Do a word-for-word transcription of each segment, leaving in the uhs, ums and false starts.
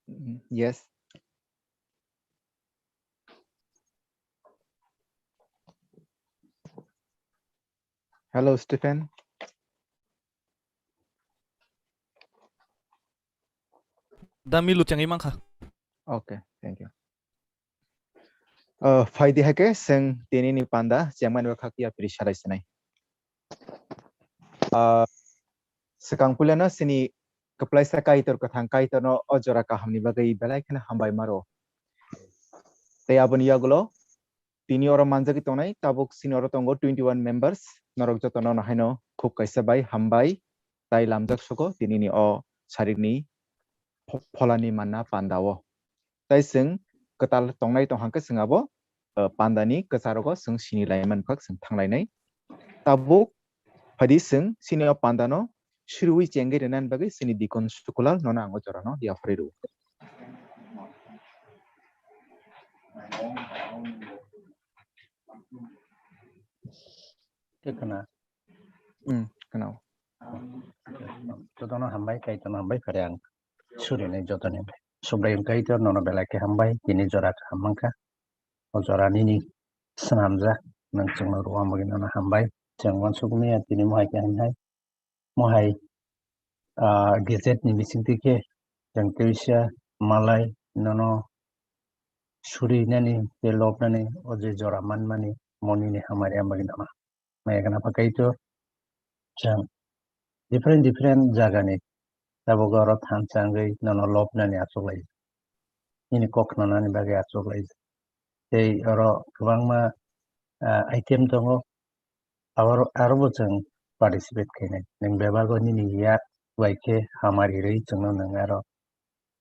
Mm, yes. Hello, Stephen. Da milu chengwi mankha. Okay, thank you. Uh, phaidi hai khe, seng tini ni panda, chengmani bwkha kiya piri salai sinai. Uh, swkang puilano sini kwplaisa Kaitor kwthang Kaitorno o jora kahamni bagwi belai kheno hambai maro. Tei aboni yagulo tini oro manjagwi tongnai, tabuk sini oro tongo twenty one members, norok jotono no haino khuk kaisa bai hambai, tai lamjak sugo tinini o sarikni pho-, pholani manna pandao. Tai chwng kwtal tongnai tong hangkhe chwng abo, uh, pandani kwcharogo chwng sini lai man bwkhak chwng thanglainai. Tabuk phaidi chwng sini o pandano suriwi chengwi rwnani bagwi chini dikon Sukulal nono ang o jorano yapharwi rwo. Khe khna. Hmm, khna. Jotono hambai, Kaitorno hambai, phare ang surinai jotoni. Subraiyung Kaitor nono belai khe hambai, tini jora kaham mankha. O jora nini swnamjak, nwng chwngno rwma bagwi nono hambai. Chwng uansukmaya tini mohai khe hinhai. Mohai, ah, gazette ni bisingtwi khe chwng teisa malai nono surinani tei lobnani o je jora manmani mo nini hamari bagwi nono. Maya gana pha Kaitor, chwng different different jagani tabuk oro thansa wngwi nono lobnani achuklai. Nini kok khnanani bagwi achuklai. Tei oro kwbangma, ah, item tongo, aro, arobo chwng participate khainai. Nwng bebago nini yak bai khe hamari rwi chwngno nwng aro,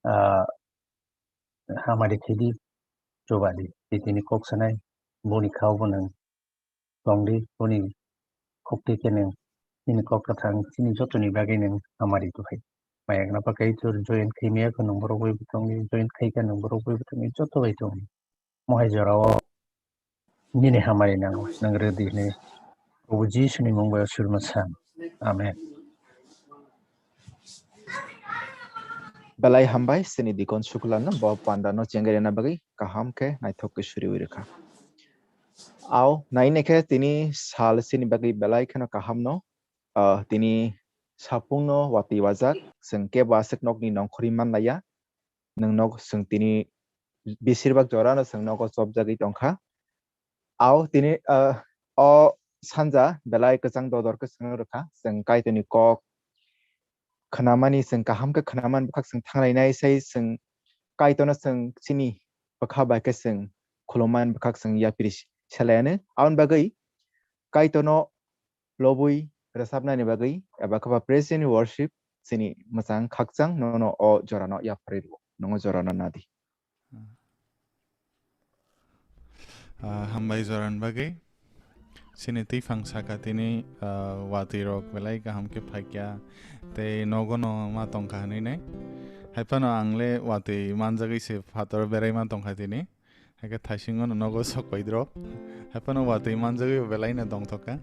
ah, hamari khaidi, chubadi. Tei tini kok sanai, boni khao bo nwng tongdi, boni khukti khe nwng nini kok kwthang chini jotoni bagwi nwng hamari tukhai. Maya gana pha Kaitor join khaimaya khe nwng borok bai bo tongdi, join khaikha nwng borok bai bo tongdi, joto bai tongdi. Mohai jorao nini hamari nango, nwng rwdi hwnwi Probu Jisuni mung bai surma sa. Amen. Belai hambai, sini dikon Sukulalno bo pandano chengwi rwna bagwi kaham khe naithok khe suriwi rwkha. Ao, nainai khe tini sal sini bagwi belai kheno kahamno, ah, tini sapungno watwi wajak, chwng kebo aswk nokni nongkhorwi manlaiya. Nwng nok chwng tini besirbak jorano chwng nogo chopjagwi tongkha. Ao tini, ah, o sanja belai kwchang dodor khe chwngno rwkha. Chwng Kaitorni kok khnamani, chwng kaham khe khnamani bwkhak chwng thanglainai sai chwng Kaitorno chwng chini bwkha bai khe chwng khulummani bwkhak chwng yapri selaiano. Aboni bagwi Kaitorno lobwi rwchapnani bagwi eba khe ba praise and worship chini mwchang khakchang nono o jorano yapharwi rwo, nongo jorano nadi. Ah, hambai jorani bagwi. Chini twiphang saka tini, ah, watwi rok belai kaham khe phaikya. Tei nogo no ma tongkha hinwi nai. Haiphano ang le watwi manjagwi se phataro berai ma tongkha tini. Haikhe thaisingo no nogo sok pai drop. Haiphano watwi manjagwi belai no dongthok kha.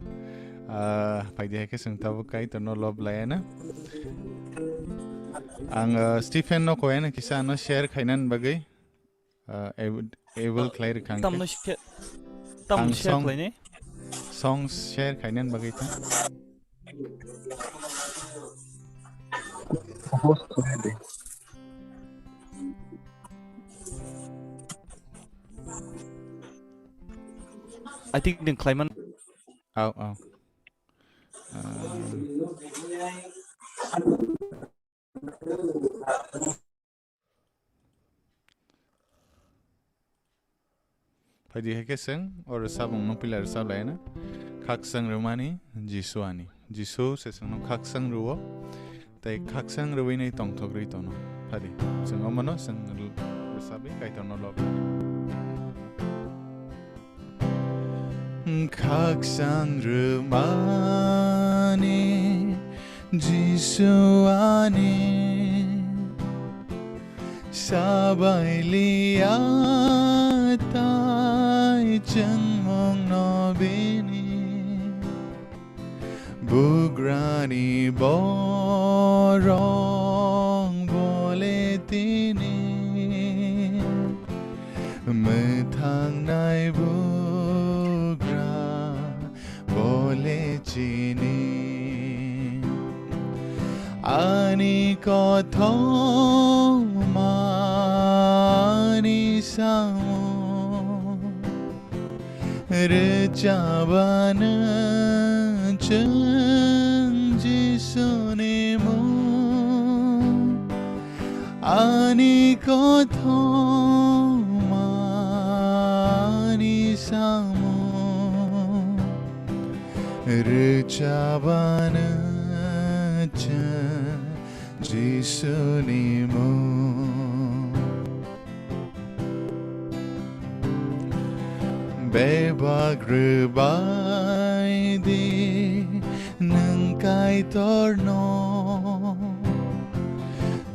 Ah, phaidi haikhe chwng tabuk Kaitorno lob laiana. Ang, ah, Stephen no koyana kisa ano share khainani bagwi. Ah, able, able khlai rwkha hwnkhe. Tamno share, tamno share khlainai? Ang song, song share khainani bagwi kha. I think nwng khlaiman. Au, au. Ah. Phaidi hai khe chwng o rwchapmung no puila rwchap laina. Khakchang rwmani Jisu ani. Jisu se chwngno khakchang rwo, tei khakchang rwui nai tongthok rwi tono. Phaidi chwng omono chwng rw-, rwchapwi Kaitorno lob. Khakchang rwmani Jisu ani sabai liya tai chwngmung no bini. Bugrani borok bole tini Ani kothoma ani samung rwchabano chwng Jisuni mung. Ani kothoma ani samung rwchabano chwng Jisuni mung. Bebak rwbai di nwng Kaitorno,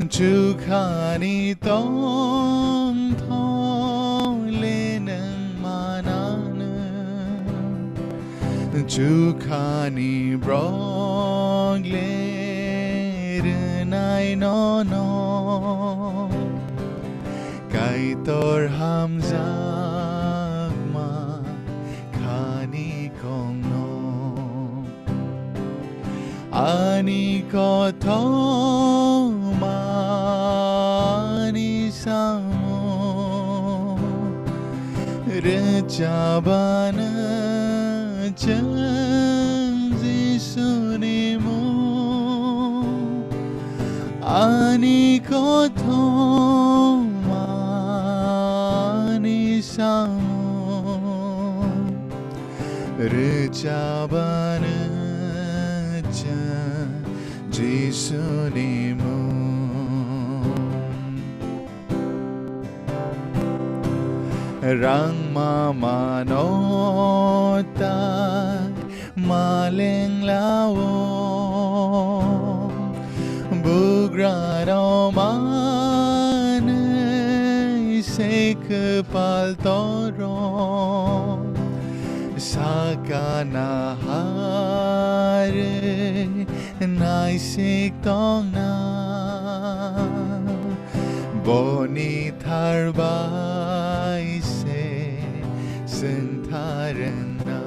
chukhani tongthole nwng mananw. Chukhani borok le rwnai nono, Kaitor hamjakma khani kongno. Ani kothoma ani samung rwchabano chwng Jisuni mung. Ani kothoma ani samung rwchabano chwng Jisuni mung. Rang ma mano ta ma lenglao, bugrano manwi se kwpal toro, sakana harwi naisik tongna, boni tharbai se swngthar wngna.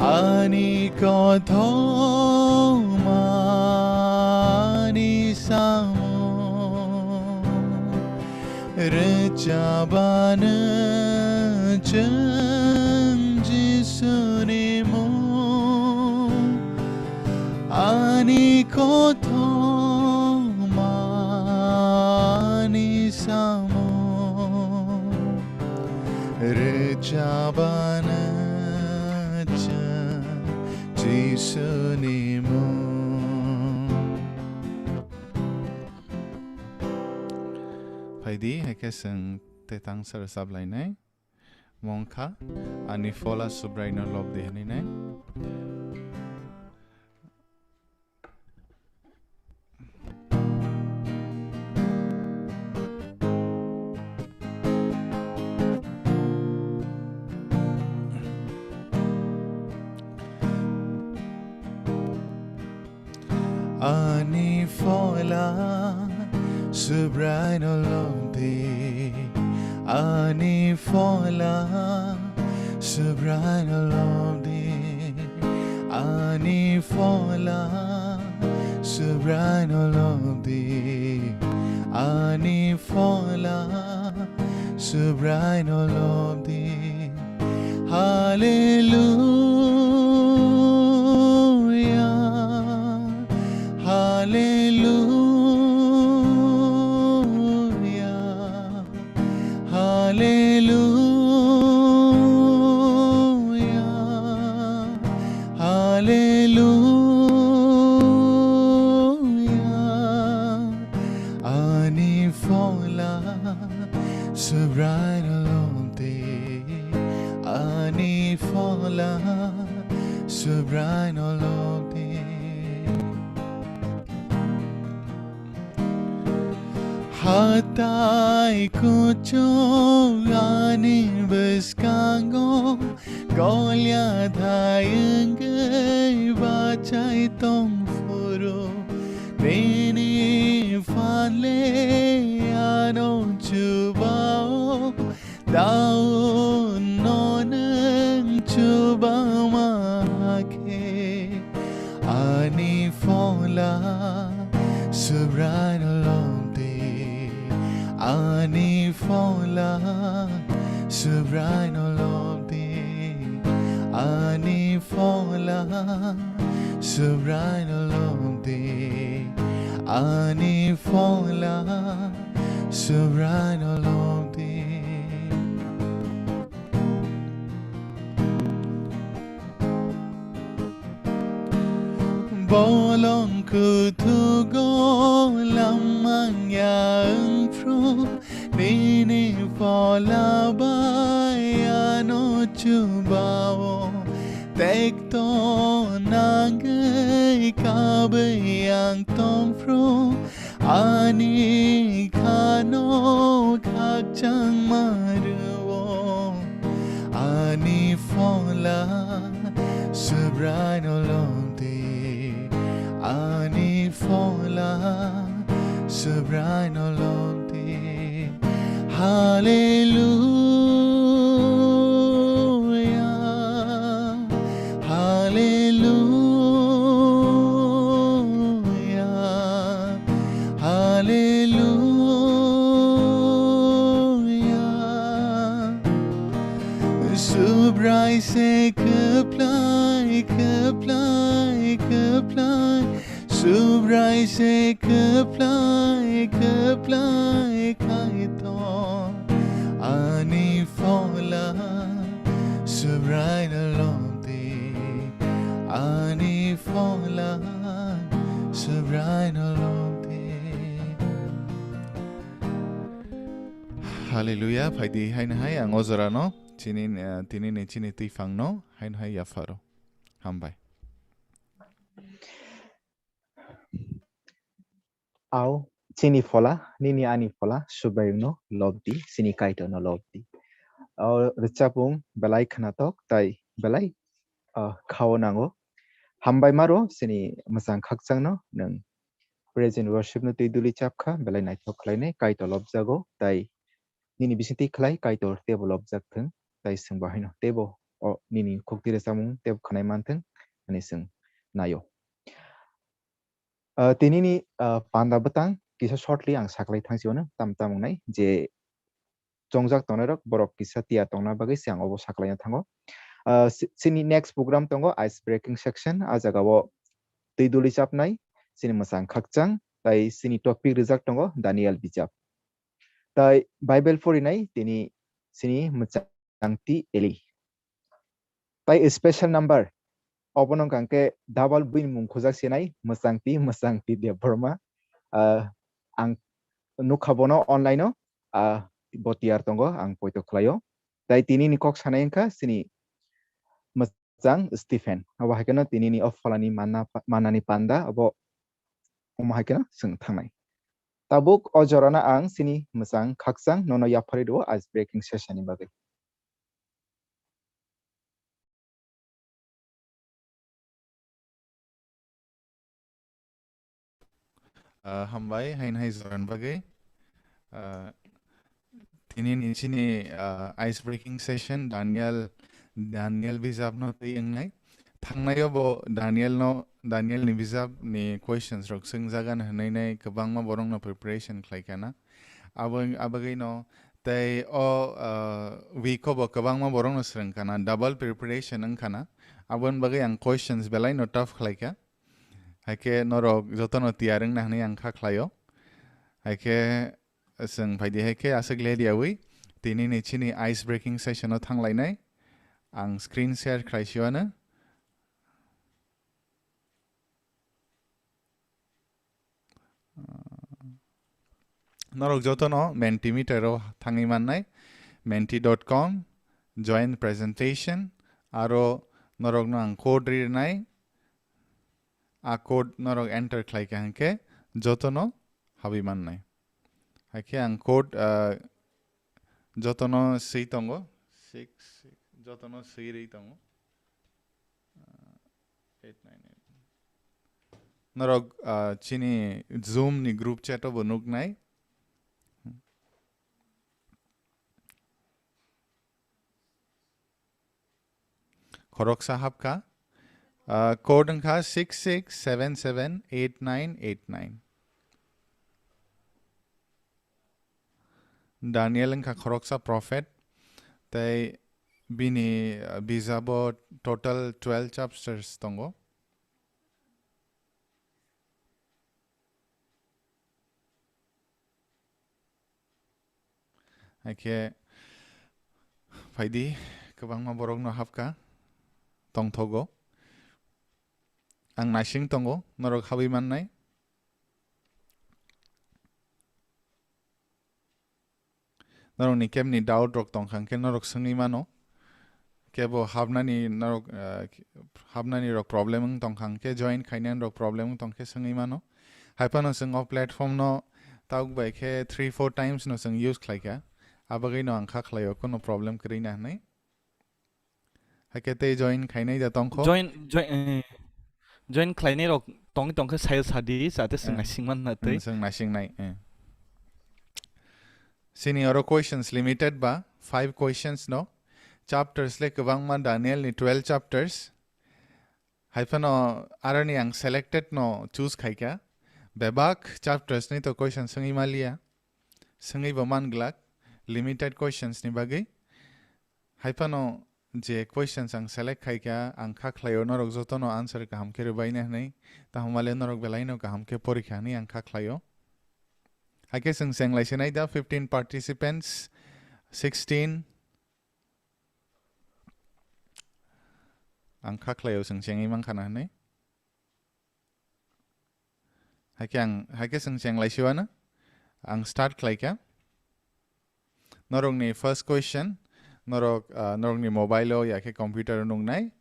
Ani kothoma ani samung rwchabano chwng Jisuni mung. Ani kothoma ani samung rwchabano chwng Jisuni mung. Phaidi, hai khe chwng tetang sa rwchap lainai. Mongkha, ani phola Subraino lobdi hwnwi nai. Ani phola Subraino lobdi, ani phola Subraino lobdi, ani phola Subraino lobdi, ani phola Subraino lobdi. Hallelujah, hallelujah, hallelujah, hallelujah. Ani phola Subraino lobdi, ani phola Subraino lobdi. Hatai kuchuk ani bwskango Goliath hai wngwi bachai tong phuru, bini phan le ano chuba-o, Daud no nwng chuba ma khe Ani phola Subraino lobdi. Ani phola Subraino lobdi. Ani phola Subraino lobdi. Ani phola Subraino lobdi. Bolong kuthugo lamang ya wngphru, nini phola bai ano chubao. Tekto nangwi kabwi ang tongphru, ani khano khakchangma rwo. Ani phola Subraino lobdi. Ani phola Subraino lobdi. Hallelujah. Hallelujah, hallelujah. Subrai se kwplai, kwplai, kwplai. Subrai se kwplai, kwplai Kaitor. Ani phola Subraino lobdi. Ani phola Subraino lobdi. Hallelujah, phaidi haino hai ang o jorano chini, eh, tini ni chini twiphangno haino hai yapharo. Hambai. Au, chini phola, nini ani phola, Subraino lobdi, chini Kaitorno lobdi. O rwchapung belai khnatok, tai belai, ah, khao nango. Hambai maro, chini mwchang khakchangno, nwng praise and worship no twi duli chapkha, belai naithok khlainai, Kaitor lobjago, tai nini bisingtwi khlai Kaitor teibo lobjak thung, tai chwng bo haino teibo o nini khukti rwchapmung teibo khwnai manthung hwnwi chwng naio. Ah, tinini, ah, panda bwtang kisa shortly ang saklai thangsi ono tam tam wngnai je chongjak tongnai rok borok kisa tiyar tongna bagwi se ang obo saklaina thango. Ah, si-, sini next program tongo ice breaking section, a jaga o twi duli chapnai, sini mwchang khakchang, tai sini topic rijak tongo Daniel bijap. Tai Bible porinai tini sini mwchangti Eli. Tai special number. Obono hwnkha khe double buini mung khujak sinai, mwchangti, mwchangti Debbarma. Ah, ang nukha bono online o, ah, bo tiyar tongo, ang poito khlaio. Tai tini ni kok sanai wngkha sini mwchang Stephen. Obo hai kheno tini ni o pholani manna pa-, mannani panda, obo omo hai kheno chwng thangnai. Tabuk o jorano ang sini mwchang khakchang nono yapharwi rwo ice breaking session ni bagwi. Ah, hambai, haino hai jorani bagwi. Ah, tini ni chini, ah, ice breaking session, Daniel, Daniel bijapno twi wngnai. Thangnaio bo Danielno, Danielni bijapni questions rok swngjagan hwnwi nai kwbangma borokno preparation khlai khana. Abo, abagwino tei o, ah, week o bo kwbangma borokno swrwng khana, double preparation wng khana. Aboni bagwi ang questions belaino tough khlai kha. Hai khe norok jotono tiyar wngna hwnwi ang kha khlaio. Hai khe chwng phaidi hai khe aswk lediyawi tini ni chini ice breaking session o thanglainai. Ang screen share khlai siwano. Norok jotono Mentimeter o thangwi mannai, menti dot com, join presentation, aro norokno ang code rinai, a code norok enter khlai kha hwnkhe jotono habwi mannai. Hai khe ang code, ah, jotono swi tongo, six, six, jotono swi rwi tongo. Ah, eight nine eight. Norok, ah, chini Zoom ni group chat o bo nuknai. Khoroksa hapkha. Uh, code wngkha six six seven seven eight nine eight nine. Daniel wngkha khoroksa prophet, tei bini, uh, bijabo total twelve chapters tongo. Haikhe phaidi, kwbangma borokno hapkha, tongthogo. Ang naising tongo, norok habwi mannai. Norokni kebni doubt rok tongkha hwnkhe norok swngwi mano. Kebo hapnani norok, ah, hapnani rok problem wng tongkha hwnkhe, join khainani rok problem wng tongkhe swngwi mano. Haiphano chwng o platform no tabuk bai khe three four times no chwng use khlaikha. Abagwino ang kha khlaio, kuno problem kwrwi na hwnwi. Haikhe tei join khainai da tongkho? Join, join, eh, join khlainai rok tongwi tongkhe sayo sadi, jate swng Ah. naising manna tei. Hmm, swng naising nai, eh. Sini oro questions limited ba, five questions no. Chapters le kwbangma, Daniel ni twelve chapters. Haiphano aroni ang selected no choose khaikha. Bebak chapters ni to question swngwi maliya. Swngwi bo man glak, limited questions ni bagwi. Haiphano je questions ang select khaikha, ang kha khlaio, norok jotono answer kaham khe rwbaina hwnwi, tahumale norok belaino kaham khe porikha hwnwi ang kha khlaio. Haikhe chwng cheng lai se nai da, fifteen participants, sixteen. Ang kha khlaio chwng chengwi mankha na hwnwi. Haikhe ang, haikhe chwng cheng lai siwano. Ang start khlaikha. Norokni first question, norok, ah, norokni mobile o ya khe computer o nuknai.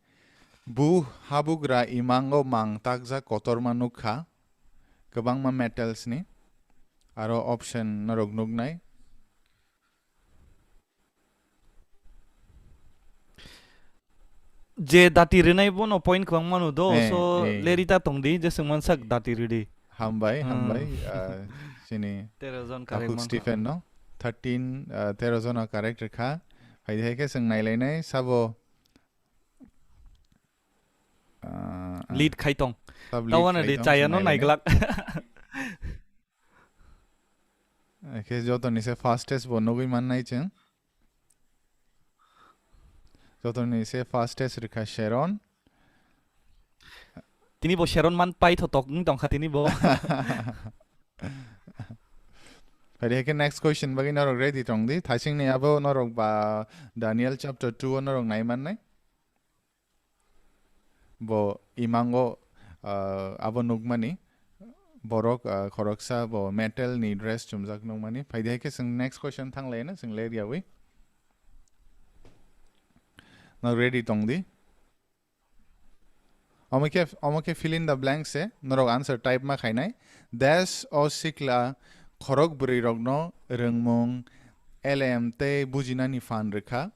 Bu habugra imango mang takjak kotorma nukha, kwbangma metals ni. Aro option norok nuknai. Je dati rinai bono point kwbang mano do, Eh, so eh. leri ta tongdi, je swngman sak dati ridi. Hambai, Hmm. hambai, ah, sini Tero jon correct Takhuk mankha. Stephen no, thirteen, ah, tero jona correct rikha. Haidi hai khe chwng nailainai, sabo, ah, ah, Lead khai tong. Sab lead Tawana khai di tong, chaya chwng no nailainai. Naiglak. Khe jotoni se fastest bo nugwi mannai chwng. Jotoni se fastest rikha Sharon. Tini bo Sharon man pai tho tok wng tongkha tini bo. Phai khe next question bagwi norok ready tong di. Thaising ni abo norok ba Daniel chapter two o norok nai mannai. Bo imango, ah, abo nukmani, borok, ah, khoroksa bo metal ni dress chumjak nukmani. Phaidi hai khe chwng next question thanglaina, chwng ler yawi. Norok ready tong di. Omo khe, omo khe fill in the blanks se norok answer type ma khainai. Desh o sikla khorok bwrwi rokno rwngmung, elem tei bujinani phan rwkha.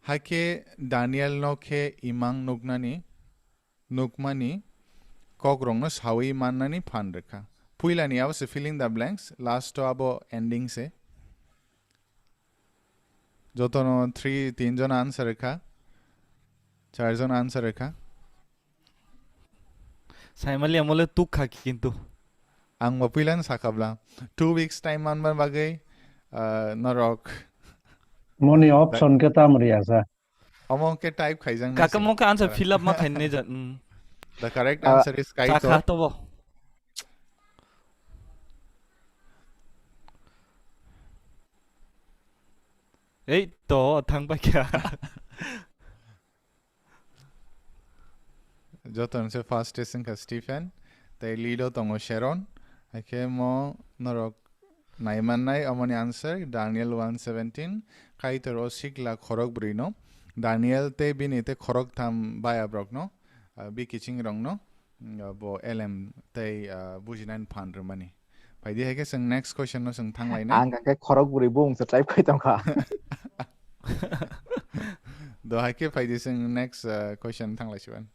Hakhe Daniel no khe imang nuknani, nukmani kokrokno sawi mannani phan rwkha. Puilani abo se fill in the blanks, last o abo ending se. Jotono three, tin jona answer rwkha, char jona answer rwkha. Saimali amole tukha kintu. Ang bo puilano sakha bla. Two weeks time manma bagwi, ah, norok. Moni option khe tam riya sa. Omo khe type khaijak nai Kaka se. Mo khe answer fill up ma khainai ja, mm. The correct Ah, answer is Kaitor. Chakha tobo. Ei to thang pai kha. Joto ni se fastest wngkha Stephen, tei lead o tongo Sharon. Hakhe mo norok nai mannai, omoni answer Daniel one seventeen, Kaitor o sikla khorok brwi no, Daniel tei bini tei khorok tham bayabrok no, ah, bikiching rok no, mm, bo elem tei, ah, bujinani phan rwmani. Phaidi hai khe chwng next question no chwng thang lainai. Ang khe khorok bwrwi bung se type khai tong kha. Do hai khe phaidi chwng next, ah, question thang lai siban.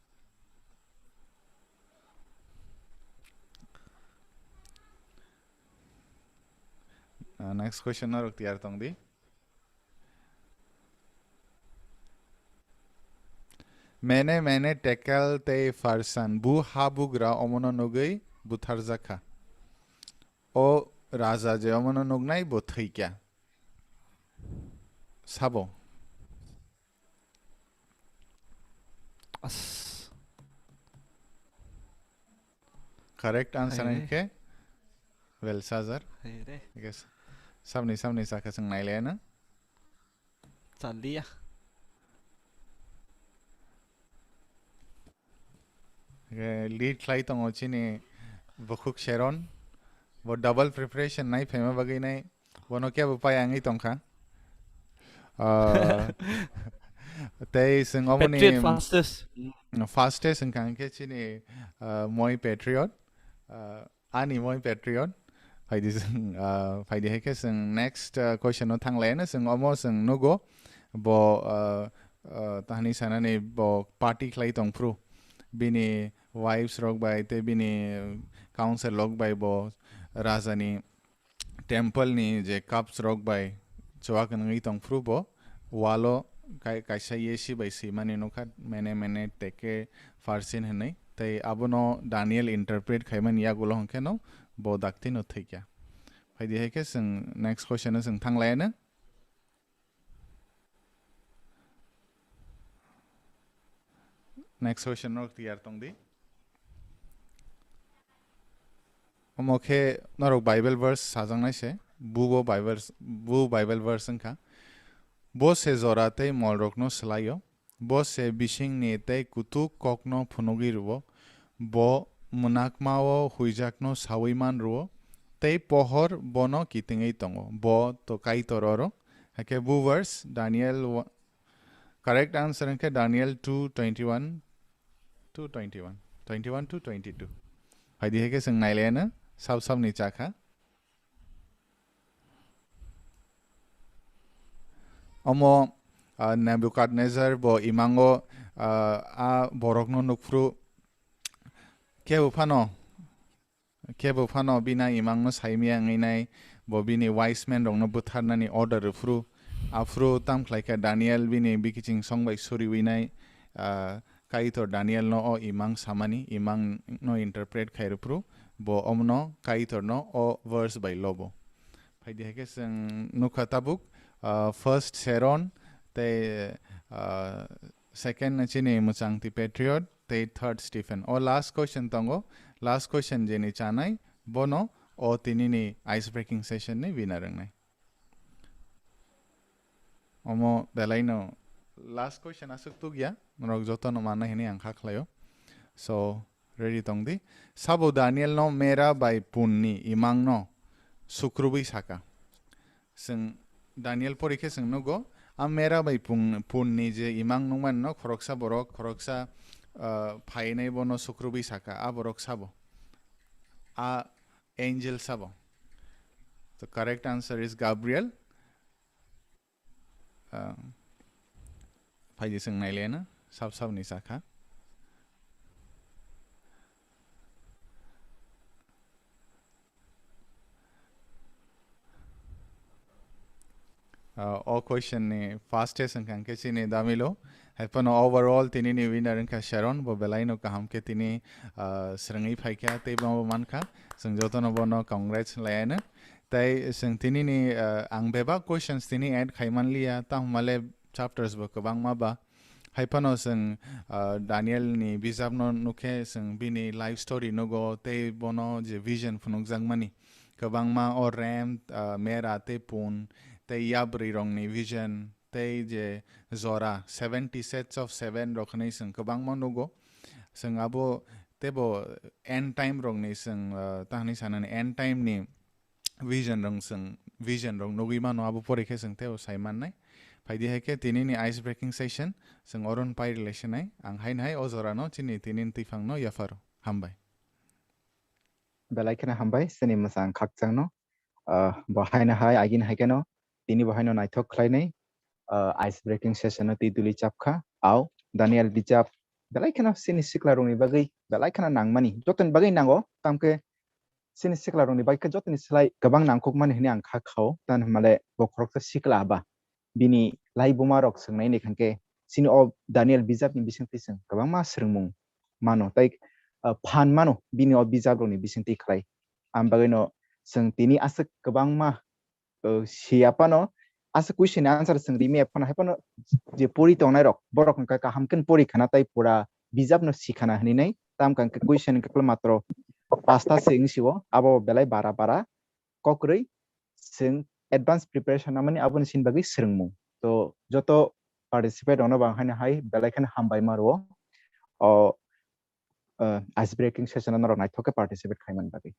Ah, next question norok tiyar tong di. Mene mene tekel tei farsan bu habugra omono nugwi butharjakha. O raja je omono nugnai bo thwikya. Sabo. As. Correct answer Hai re. Hwnkhe Belshazzar. Hai re. Yes. Sabni, sabni sakha chwng nailaina. Chaliya. Hwnkhe lead khlai tongo chini bukhuk Sharon. Bo double preparation nai phaima bagwi nai. Bono kebo pai wngwi tongkha. Ah, tei chwng omoni Patriot fastest. Fastest wngkha hwnkhe chini, ah, moi Patriot. Ah, ani moi Patriot. Phaidi chwng, ah, phaidi hai khe chwng next, ah, question no thanglaino chwng omo chwng nugo bo, ah, ah, tahni sanani bo party khlai tongphru. Bini wives rok bai tei bini council rok bai bo rajani temple ni je cups rok bai chuak wngwi tongphru bo wall o kai-, kaisa yesi bai swimani nukha, mene mene teke farsin hinwi. Tei abono Daniel interpret khaimani yagulo hwnkhe no bo dakti no thwikya. Phaidi hai khe chwng next question o chwng thanglaino. Next question rok tiyar tong di. Omo khe norok Bible verse sajaknai se, bubo Bible, bu Bible verse wngkha. Bo se jora tei molrokno swlaio, bo se bisingni tei kutuk kokno phunugwi rwo, bo mwnakmao huijakno saui man rwo, tei pohor bono kitingwi tongo, bo to Kaitor oro. Hakhe bu verse Daniel wa-, Correct answer hwnkhe Daniel two twenty-one, two twenty-one, twenty-one to twenty-two. Phaidi hai khe chwng nailaino sab sabni chakha. Omo, ah, Nebukadnezar bo imango, ah, a borokno nukphru kebo phano Kebo phano bini imangno saimaya wngwi nai, bo bini wise men rokno butharnani order rwphru. Aphuru tamo khlai kha Daniel bini bikiching song bai suriwi nai, ah, Kaitor Danielno o imang samani, imangno interpret khai rwphru, bo omono Kaitorno o verse bai lobo. Phaidi hai khe chwng nukha tabuk, ah, first Sharon tei, ah, second chini mwchangti Patriot, tei third Stephen. O last question tongo. Last question jeni chanai, bono o tinini ice breaking session ni winner wngnai. Omo belaino last question aswk tukya, norok jotono manna hinwi ang kha khlaio. So, ready tong di. Sabo Daniel no mera bai pun ni imang no sukrubwi saka. Chwng Daniel pori khe chwng nugo, a mera bai pun, pun ni je imang nungmani no khoroksa borok, khoroksa, ah, phainai bono sukrubwi saka, a borok sabo? A angel sabo? The correct answer is Gabriel. Ah, phaidi chwng nailaina, sab sabni sakha. Ah, o question ni fastest wngkha hwnkhe chini Damilo. Hai phano overall tini ni winner wngkha Sharon, bo belaino kaham khe tini, ah, swrwngwi phaikha tei bo mankha. Chwng jotono bono congrats layano. Tei chwng tini ni, ah, ang bebak questions tini add khai manliya, tamo male chapters bo kwbangma ba. Hai phano chwng, ah, Daniel ni bijap no nukhe, chwng bini life story nugo tei bono je vision phunukjakmani. Kwbangma o rem, ah, mera tei pun tei yabrwi rokni vision tei je jora seventy sets of seven rok hinwi chwng kwbangma nugo. Chwng abo teibo end time rokni chwng, ah, ta hinwi sanani end time ni vision rok chwng, vision rok nugwi mano, abo pore khe chwng teibo sai mannai. Phaidi hai khe tinini ice breaking session chwng oro no pai rwlai sinai. Ang haino hai o jora no chini tinini twiphang no yapharo. Hambai. Belai kheno hambai chini mwchang khakchang no. Ah, bo haino hai agini hai kheno tini bo haino naithok khlainai, ah, ice breaking session no twi duli chapkha. Au, Daniel bijap belai kheno chini sikla rokni bagwi belai kheno nangmani. Jotoni bagwi nango, tamkhe chini sikla rokni bagwi khe jotoni slai kwbang nangkukmani hinwi ang kha khao. Tamo hwnmale bo khoroksa sikla ba bini laibuma rok swngnai ni khankhe chini o Daniel bijapni bisingtwi chwng kwbangma swrwngmung mano, tei, ah, phan mano bini o bijaprokni bisingtwi khlai. Ang bagwino chwng tini aswk kwbangma, uh, siya phano, aswk question ni answer chwng rimaya phano, hai phano je pori tongnai rok, borok hwnkha kaham khe pori khana tei pura bijapno si khana hinwi nai, tam kang khe question hwnkhe matro pasta se wng sio, abo belai bara bara kok kwrwi chwng advance preparation namani aboni sini bagwi swrwngmung. To joto participate rokno bo ang haino hai belai kheno hambai ma rwo o, uh, ice breaking session o norok naithok khe participate khaimani bagwi.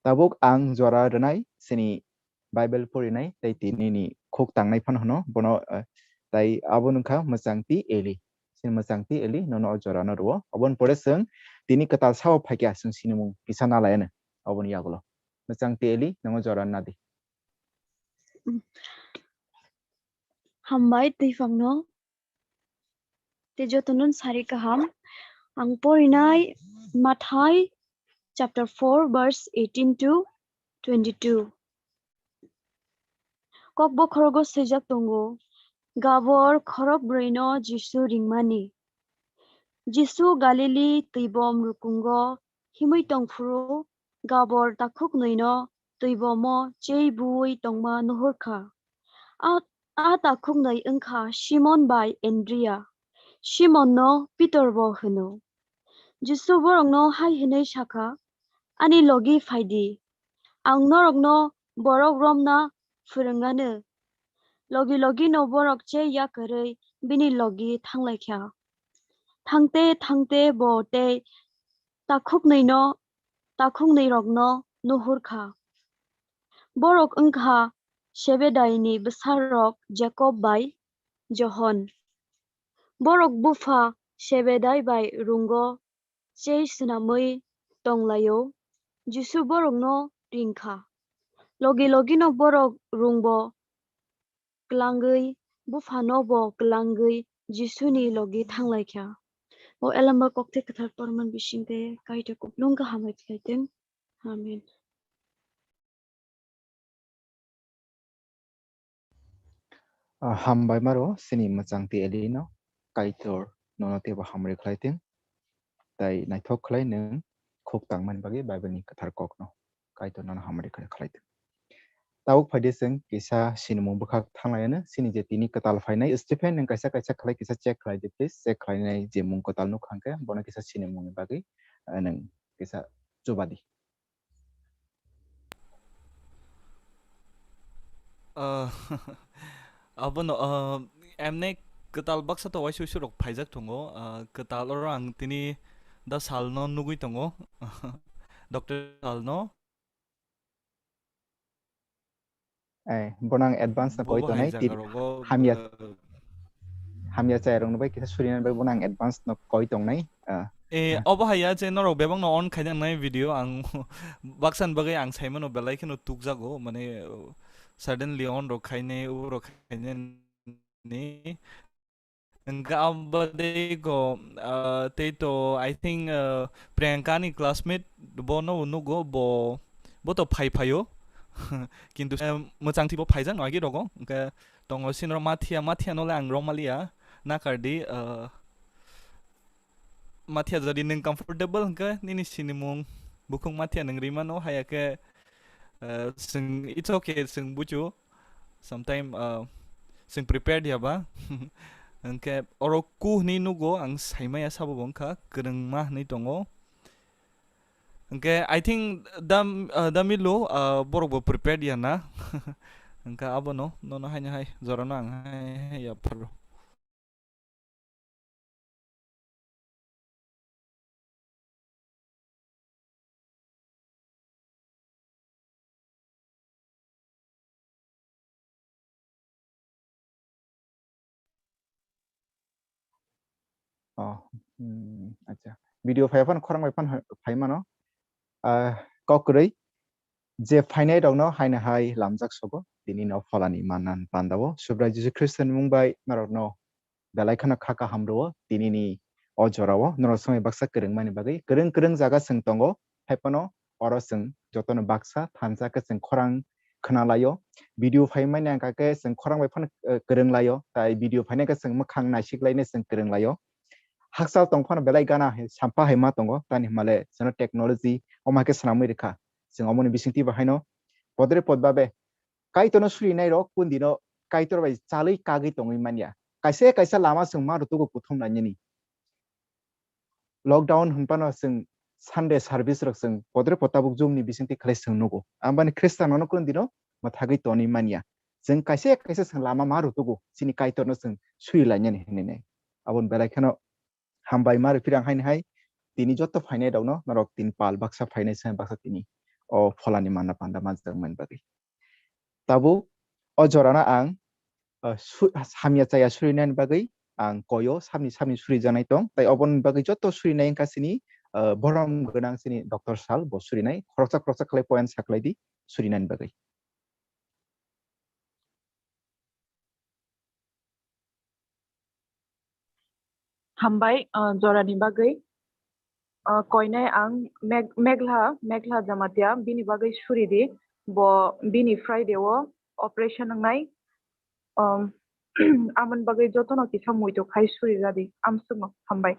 Tabuk ang jora rwnai chini Bible porinai tei tini ni khuk tangnai phano hwno bono, eh, tei abo wngkha Mwchangti Eli. Chini Mwchangti Eli nono o jora no rwo. Oboni pore chwng tini kwtal sao phaikha chwng sinimung kisa nalaiano oboni yagulo. Mwchangti Eli nongo jora nadi. Hambai twi phangno. Tei jotono sari kaham. Ang porinai Mathai chapter four verse eighteen to twenty-two. Kok bokhorogo swijak tongo, Gabor khorok brwino Jisu ringmani. Jisu Galili twibom rukungo himwi tongphuru Gabor takhuknwino twibomo chei buwi tongma nuhurkha. A, a takhuknwi wngkha Simon bai Andria, Simonno Pitorbo hwno. Jisu borokno hai hwnwi sakha, "Ani logi phai di, ang norokno borok romna phwrwngano." Logi logino borok chei yakarwi bini logi thanglaikha. Thangte thangte bo tei takhuknwino, takhuknwirokno nuhurkha. Borok wngkha Sebedaini bwsarok Jakob bai Johon. Borok bupha Sebedai bai rungo chei swnamwi tonglaio, Jisu borokno ringkha. Logi logino borok rungbo klangwi, buphano bo klangwi Jisuni logi thanglaikha. O elamba kokthai kwthar porman bisingtwi Kaitor kuplung kaham bai khlai thung. Amen. Ah, hambai maro chini Mwchangti Elino, Kaitor nono teibo hamri khlai thung. Tai naithok khlai nwng khuk tangmani bagwi Bible ni kwthar kokno. Kaitor nono hamri khlai, khlai thung. Tabuk phaidi chwng kisa sinimung bwkhak thanglaiyano, chini je tini kwtal phainai Stephen nwng kaisa kaisa khlai kisa check khlai di please, check khlainai je mung kwtal nukha hwnkhe bono kisa sinimungni bagwi, eh, nwng kisa chubadi. Ah, abono, ah, emne kwtal baksa to waisa waisa rok phaijak tongo. Ah, kwtal oro ang tini da salno nugwi tongo. Doctor salno. Eh, bono ang advance no koi tongnai, tini hamya, ah, hamya chaya rokno bai kisa surina bai bono ang advance no koi tongnai. Ah. Eh, obo haiya je norok bebak no on khaina nai video ang baksa ni bagwi ang saimano belai kheno tukjago, mane, uh, suddenly on rok khainai, uro khainai ni. Hwnkhe abadei go, ah, tei to, I think, ah, Priyanka ni classmate bo no nugo, bo, bo to phai phaio. Kintu, eh, Mwchangti bo phaijak no agi rogo. Hwnkhe tongo sinro Mathiya, Mathiya no le ang romaliya. Nakardi, ah, Mathiya, jodi nwng comfortable hwnkhe nini sinimung bukhuk Mathiya nwng rimano, haya khe, eh, chwng, it's okay, chwng buchu. Sometime, eh, chwng prepared ya ba. Hwnkhe oro ku hwnwi nugo, ang saimaya sabo bo wngkha, kwrwngma hwnwi tongo. Hwnkhe I think da, eh, da Milo, eh, borok bo prepared ya na. Hwnkhe abono, nono haino hai, jorano ang hai, hai ya pharo. Oh, hmm, acha. Video phai phano khorang bai phano phai mano. Ah, kok kwrwi. Je phainai rokno haino hai lamjak sogo, tini no pholani manna pandao. Subrai Jisu Khristo ni mung bai norokno belai kheno kha kaham rwo, tini ni o jora o norok swmai baksa kwrwng mani bagwi. Kwrwng kwrwng jaga chwng tongo, hai phano oro chwng jotono baksa thansa khe chwng khorang khna laio. Video phai mani ang kake chwng khorang bai phano, eh, kwrwng laio. Tai video phaina khe chwng mwkhang naisik lainai chwng kwrwng laio. Hakchal tong phano belai gana hai sampha hai ma tongo. Tani hwnmale chwngno technology omo hai khe swnamwi rwkha. Chwng omoni bisingtwi bo haino podre pod babe Kaitorno surinai rok kundino Kaitor bai chalwi kagwi tongwi manya. Kaisa kaisa lama chwng ma rwtugo kuthum nainani. Lockdown hwnphano chwng Sunday service rok chwng podre pod tabuk Zoom ni bisingtwi khlai chwng nugo. Ambani Khristan no kundino mwthagwi tonwi manya. Chwng kaisa kaisa chwng lama ma rwtugo chini Kaitorno chwng suri lainani hinwi nai. Aboni belai kheno hambai ma rwphirang haini hai tini jotto phainai rokno norok tini pal baksa phainai chwng baksa tini o pholani manna panda manjak mani bagwi. Tabuk o jorano ang, uh, su-, hamya chaya surinani bagwi ang koyo samni samni surijaknai tong, tai oboni bagwi jotto surinai wngkha chini, uh, borom gwnang chini Doctor Sal bo surinai, khoroksa khoroksa khlai point saklai di surinani bagwi. Hambai, uh, jorani bagwi. Uh, koinai ang Meg-, Megla, Megla Jamatia, bini bagwi suri di, bo bini Friday o operation wngnai. Um, amoni bagwi jotono kisa muitu khai suri radi, amsukno hambai.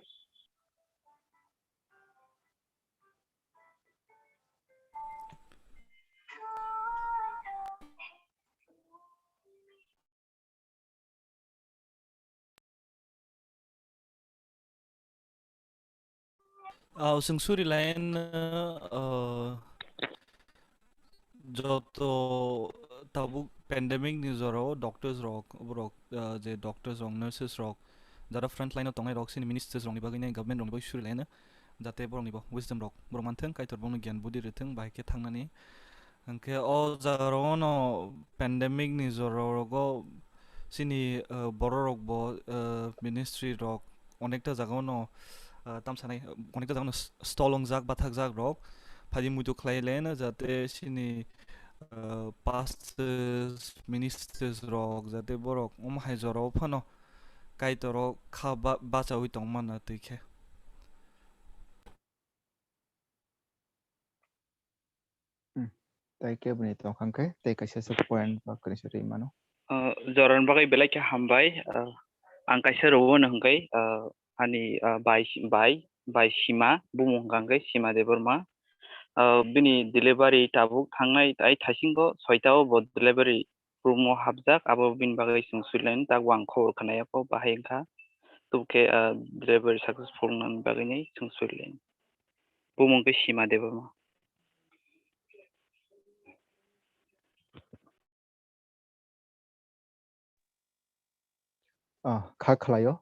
Ah, chwng suri lain, ah, joto tabuk pandemic ni jorao doctors rok, borok, ah, je doctors rok, nurses rok, jara front line o tongnai rok, sini ministers rok ni bagwi nai, government rok ni bagwi suri lain, jate borok ni bo wisdom rok, borok manthwng, Kaitor borok no gyan budi rwthwng, bahai khe thangnani. Hwnkhe o jaga rok no pandemic ni jora rogo chini, ah, borok rok bo, ah, ministry rok onekta jaga o no, ah, tamsanai, onekta jaga o no s-, stall wngjak, bathakjak rok phai muitu khlai le no jate chini, ah, pastors, ministers rok jate borok omo hai jora o phano Kaitor o kha ba-, bachaui tong mano twi khe. Hmm. Tai keboni tongkha hwnkhe tei kaisa se point ba kwrwi se rwi mano. Ah, jorani bagwi belai khe hambai. Ah, ang kaisa rwo no hwnkhe, ah, ani, ah, bai, bai, bai Sima, bumung hwnkha hwnkhe Sima Debbarma. Ah, bini delivery tabuk thangnai tai thaisingo soita o bo delivery room o hapjak, abo bini bagwi chwng surilaino, tak ang khobor khwnaya kho bahai wngkha. Tubukhe, ah, delivery successful wngnani bagwini chwng surilaino. Bumung khe Sima Debbarma. Ah, kha khlaio,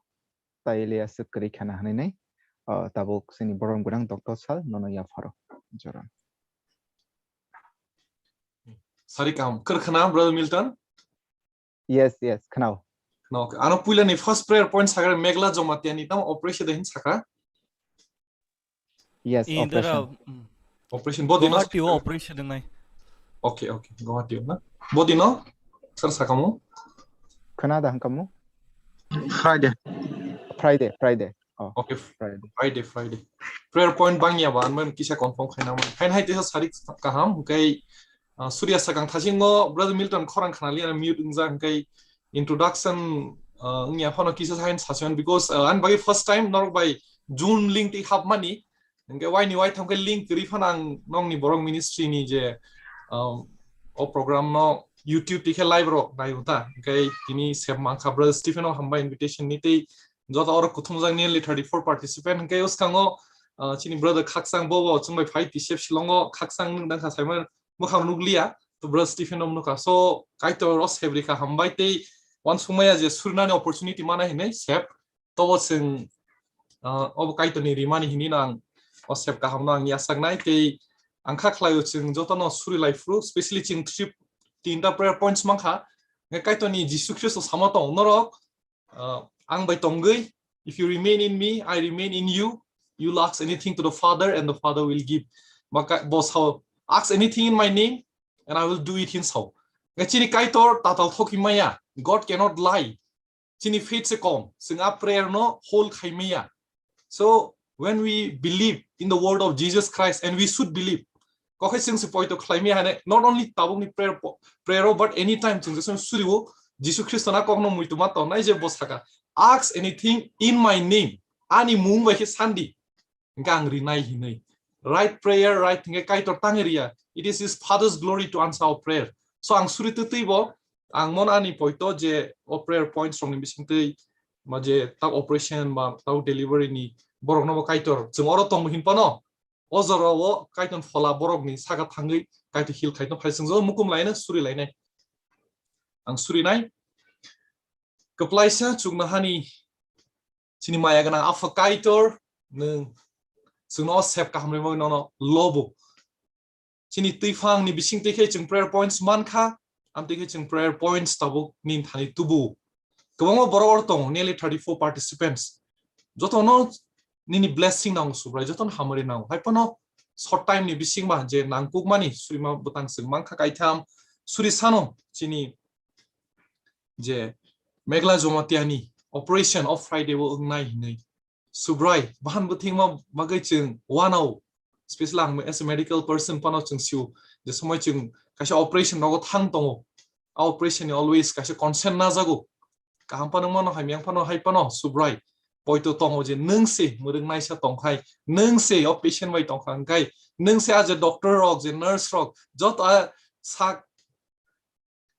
tai le aswk kwrwi khana hwnwi nai. Ah, tabuk chini borom gwnang Doctor Sal nono yapharo joran. Sari kaham. Kwrkhwna, Brother Milton? Yes, yes, khwnao. Khwnao. Ano puila ni first prayer point sakha Megla Jamatia ni tamo operation de hin sakha? Yes, Indra, operation. Mm. Operation body no Guwahati o sakha? Operation nai. Okay, okay. Guwahati o na. Body no? Sir sakamo? Khwnada hwnkamo? Friday. Friday, Friday. Oh, okay, Friday. Friday, Friday. Prayer point bangya ba, anman kisa confirm khaina man. Hain hai tesa sarik kaham, hwnkhe, ah, Surya sakang thasingo, Brother Milton khorang khanali, ana mute wngjak, hwnkhe introduction, ah, wngya phano kisa hain sasyon, because, ah, ani bagwi first time norok bai Zoom link twi hapmani, hwnkhe waini waitham khe link kwrwi phano ang nokni borok ministry ni je, ah, o program no YouTube twi khe live rok nai ta, hwnkhe tini sep mankha Brother Stephen o hambai invitation ni tei joto oro kuthumjak nearly thirty-four participant hwnkhe uskango, ah, chini brother Khakchang bobo chwngbai phai T C F Shillong o Khakchang nwng dangkha saimano mwkhang nukliya, to brother Stephen no nukha. So Kaitor o sebrikha hambai tei uansukmaya je surinani opportunity mana hinwi sep tobo chwng, ah, obo Kaitor ni rimani hinwi no ang o sep kaham no ang yasaknai tei ang kha khlaio chwng joto no suri lai phuru, specially chwng three, tinta prayer points mankha, hwnkhe Kaitor ni Jisu Khristo sama tong norok, Uh, ang bai tongwi, if you remain in me, I remain in you, you will ask anything to the Father and the Father will give. Maka-, bo sao, ask anything in my name and I will do it, hin sao. Nga chini Kaitor tatal thokhi maya. God cannot lie. Chini faith se kom, singa prayer no hold khai maya. So when we believe in the word of Jesus Christ, and we should believe, Kokhai chwng se poito khlaimaya hane, not only tabukni prayer po-, prayer o, but anytime chwng Jisu suriwo, Jisu Khristo na kokno muitu ma tongnai je bo saka, "Ask anything in my name," ani mung bai khe sandi, hingke ang rinai hinwi. Right prayer, right hingke Kaitor tangwi riya. It is his Father's glory to answer our prayer. So ang suri twtwi bo, ang mon ani poito je o prayer points rokni bisingtwi ma je tak operation ba tak delivery ni borokno bo Kaitor chwng oro tongbo hinphano, o jorao Kaitor phola borokni saka thangwi Kaitor heal khaito phai chwng jo mukum laino suri lainai. Ang surinai. Kwplaisa chuknohani chini maya gwnang Apha Kaitor, nwng chwngno o sep kaham rwmani nono lobo. Chini twiphangni bisingtwi khe chwng prayer points mankha, amtwi khe chwng prayer points tabuk nini thani tubu. Kwbangma borok oro tongo, nearly thirty-four participants. Jotono nini blessing nango Subrai, jotono hamari nango. Haiphano short time ni bisingba je nangkukmani surima bwtang chwng mankha kaitham, suri sano chini je Meghalaya Jamatia ni operation o Friday o wngnai hinwi. Subrai, bahan bwthwngma bagwi chwng wanao, specially ang as a medical person phano chwng sio, je somoi chwng kaisa operation rogo thang tongo, a operation ni always kaisa consent najago. Kaham phano mano, hamya phano hai phano, Subrai, poito tongo je nwng se mwrwk naisa tongkhai, nwng se o patient bai tongkha hwnkhe, nwng se a je doctor rok, je nurse rok, joto a sak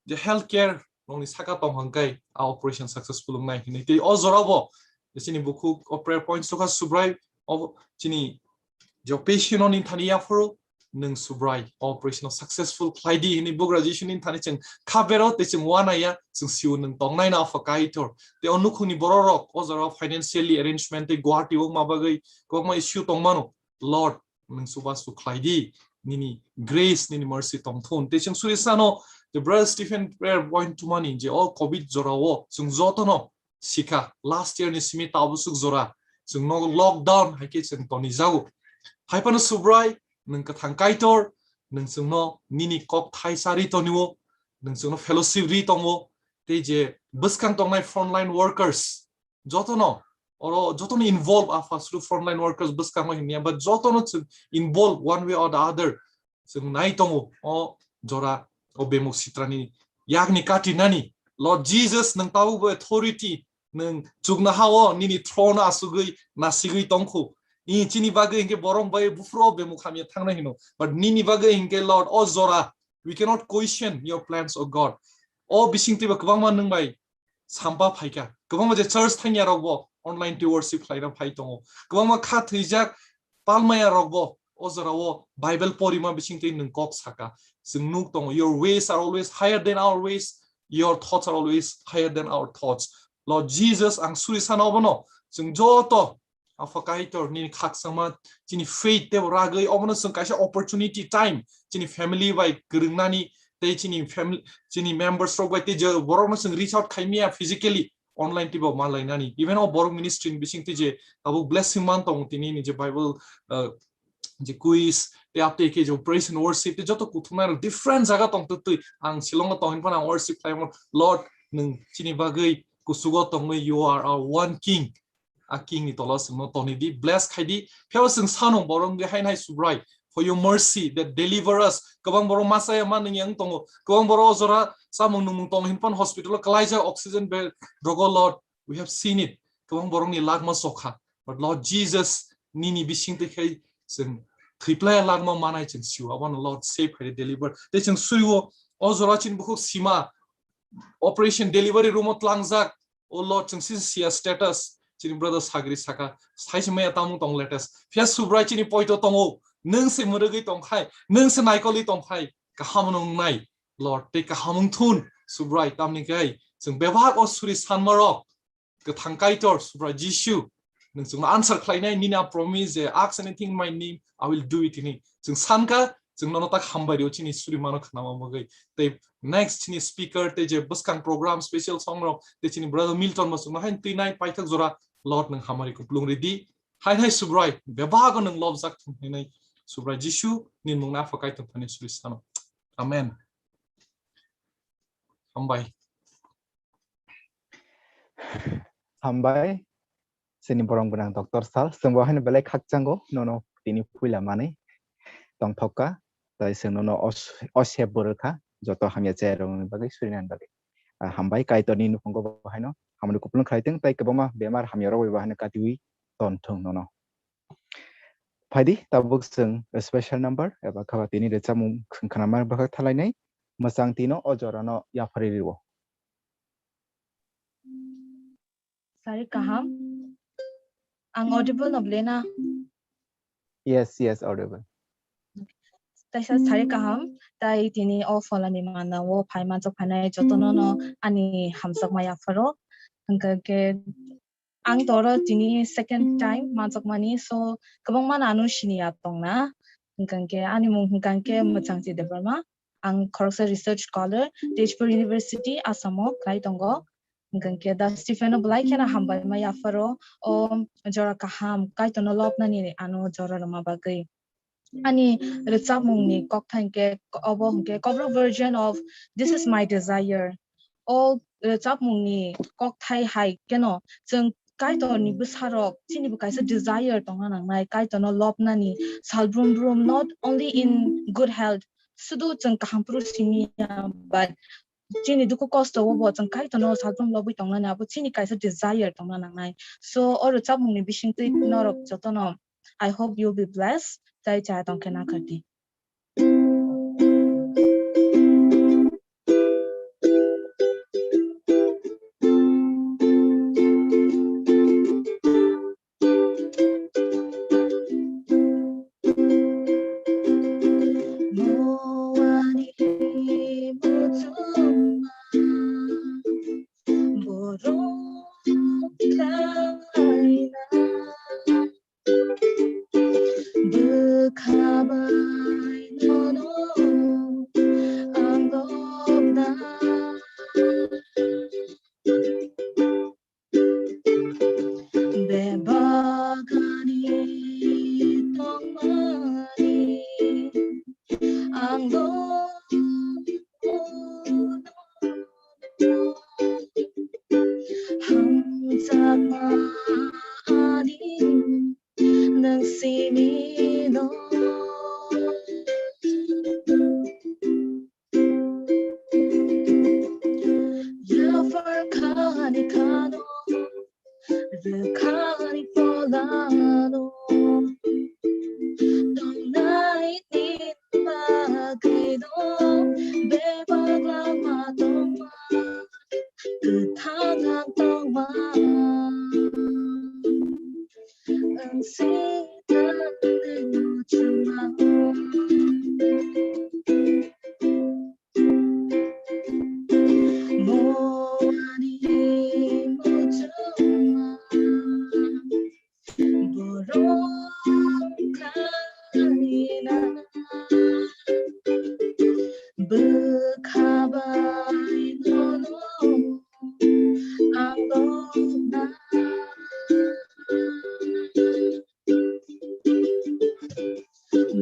je healthcare rokni saka tong hwnkhe a operation successful wngnai hinwi. Tei o jorabo chini bukhuk o prayer points rokha Subrai, o chini je patient rokni thani yaphuru nwng Subrai o operation o successful khlai di hinwi bugra Jisu ni thani chwng kha bero tei chwng wanaya chwng sio nwng tongnai no Apha Kaitor. Tei o nukhungni borok rok o jorao financially arrangement tei Guwahati o ma bagwi kwbangma issue tongmano. Lord, nwng chubachu khlai di, nini grace, nini mercy tongthun. Tei chwng suri sano, the Brother Stephen prayer point to mani je o covid jorao chwng jotono sikha, last year ni simi tabuk swk jora chwng no lockdown hai khe chwng toni jago. Hai phano Subrai, nwng kwthang Kaitor, nwng chwngno nini kok thaisa ri tonio, nwng chwngno fellowship ri tongo, tei je bwskang tongnai frontline workers, jotono, oro jotono involve Apha, suru frontline workers bwskango hinya, but jotono chwng involve one way or the other. Chwng nai tongo o jora o bemuk sitrani yakni kati nani. Lord Jesus, nwng tabuk bo authority, nwng chuknoha o nini throne asugwi nasigwi tongkhu. I chini bagwi hinkhe borok bai buphuru o bemuk hamya thangnai hino. But nini bagwi hinkhe Lord o jora, we cannot question your plans, O God. O bisingtwi bo kwbangma nwng bai sampa phaikha. Kwbangma je church thangya rok bo online twi worship khlaina phai tongo. Kwbangma kha thwijak palmaya rok bo o jora o Bible porima bisingtwi nwng kok saka. Chwng nuk tongo, your ways are always higher than our ways, your thoughts are always higher than our thoughts. Lord Jesus, ang suri sana obono chwng joto Apha Kaitor nini khakchangma chini faith tei ragwi obono chwng kaisa opportunity time chini family bai kwrwngnani tei chini family, chini members rok bai tei je borokno chwng reach out khaimya physically, online tei bo ma lainani. Even o borok ministry ni bising tei je tabuk blessing man tongo tini ni je Bible, uh, je quiz tei aptei khe je praise and worship tei joto kuthumnai rok different jaga tong twi ang Shillong o tong hin phano ang worship khlaimo. Lord, nwng chini bagwi kusugo tongwi, you are our one king. A king ni tola chwngno toni di, bless khai di. Phiyaba chwng sano borok wngwi haino hai Subrai, for your mercy that deliver us. Kwbang borok masa ya ma nung yang tongo. Kwbang borok o jora samung nungmung tongo hin phano hospital o kwlaijak oxygen bed rogo, Lord, we have seen it. Kwbang borok ni lakma sokha. But Lord Jesus, nini bising twi khai chwng thwiplai lakma manai chwng sio. Abono Lord save khai di, deliver. Tei chwng suiwo o jora chini bukhuk sima operation delivery room o tlangjak. O Lord, chwng sisi siya status, chini brother Sagri saka, saisi maya tamung tong latest. Phiya Subrai chini poito tongo, nwng se mwrwgwi tongkhai, nwng se naikolwi tongkhai, kaham wngnai, Lord, tei kaham wngthun, Subrai, tamni kai, chwng bebak o suri sanmarok, kwthang Kaitor, Subrai Jisu, nwng chwngno answer khlainai, nini a promise je, "Ask anything in my name, I will do it," hini. Chwng sankha, chwng nono tak hambai rio chini suri mano khnama bagwi. Tei next chini speaker, tei je bwskang program, special song rok, tei chini brother Milton bo chwngno haino twi nai paithak jora, Lord, nwng hamari kuplung ridi. Hai hai Subrai, bebago nwng lobjak thung hinwi Subrai Jisu, nini mungno Apha Kaitor thani suri sano. Amen. Hambai. Hambai, chini borong gwnang Doctor Sir, chwng bo haino belai khakchango, nono tini puila manwi tongthokka. Tai chwng nono os-, osep bo rwkha, joto hamya chaya rokni bagwi, surinani bagwi. Ah, hambai, Kaitorni nukhungo bo haino hamani kupulung khlai thung, tai kwbangma bemar hamya rok bai bo haino katiwi ton thung nono. Phaidi, tabuk chwng special number eba kha tini rwchapmung khwnama bagwi thalainai, mwchang tino o jorano yapharwi rwo. Sari kaham. Ang audible no ble na? Yes, yes, audible. Taisa sari kaham. Tai tini o pholani manda o phai manjak phainai jotono no ani hamjakma yapharo. Hwnkhe ang toro tini second time manjakmani, so kwbangma no ano siniya tongna. Hwnkhe ani mung hwnkhe Mwchangchi Debbarma. Ang khoroksa research scholar, Tezpur University, Assam o kwlai tongo. Hwnkhe da Stephen o belai kheno hambai ma yapharo o jora kaham Kaitorno lobnani ano jora rwma bagwi. Ani rwchapmungni kokthai hwnkhe obo hwnkhe Kobruk version of This Is My Desire. O rwchapmungni kokthai hai keno chwng Kaitorni bwsarok chini bo kaisa desire tongna nangnai, Kaitorno lobnani salbrum brum, not only in good health, sudu chwng kaham phuru simi ya, but chini dukhu kosto o bo chwng Kaitorno salbrum lobwi tongnani, abo chini kaisa desire tongna nangnai. So, o rwchapmungni bisingtwi norok jotono, I hope you'll be blessed. Tai cha tongkhe nakardi. Bwkha bai nono ang lobna. Bebak ani tongmani ang lobna. Hamjakma ani nwng simi no. Yaphar khani khano, rwkhani pholano. Tongnai nini bagwino bebak lama tongma, kwthang ang tongma. Ang sitani muchungma. Mo ani muchungma. Borok khaina bwkha bai nono ang lobna.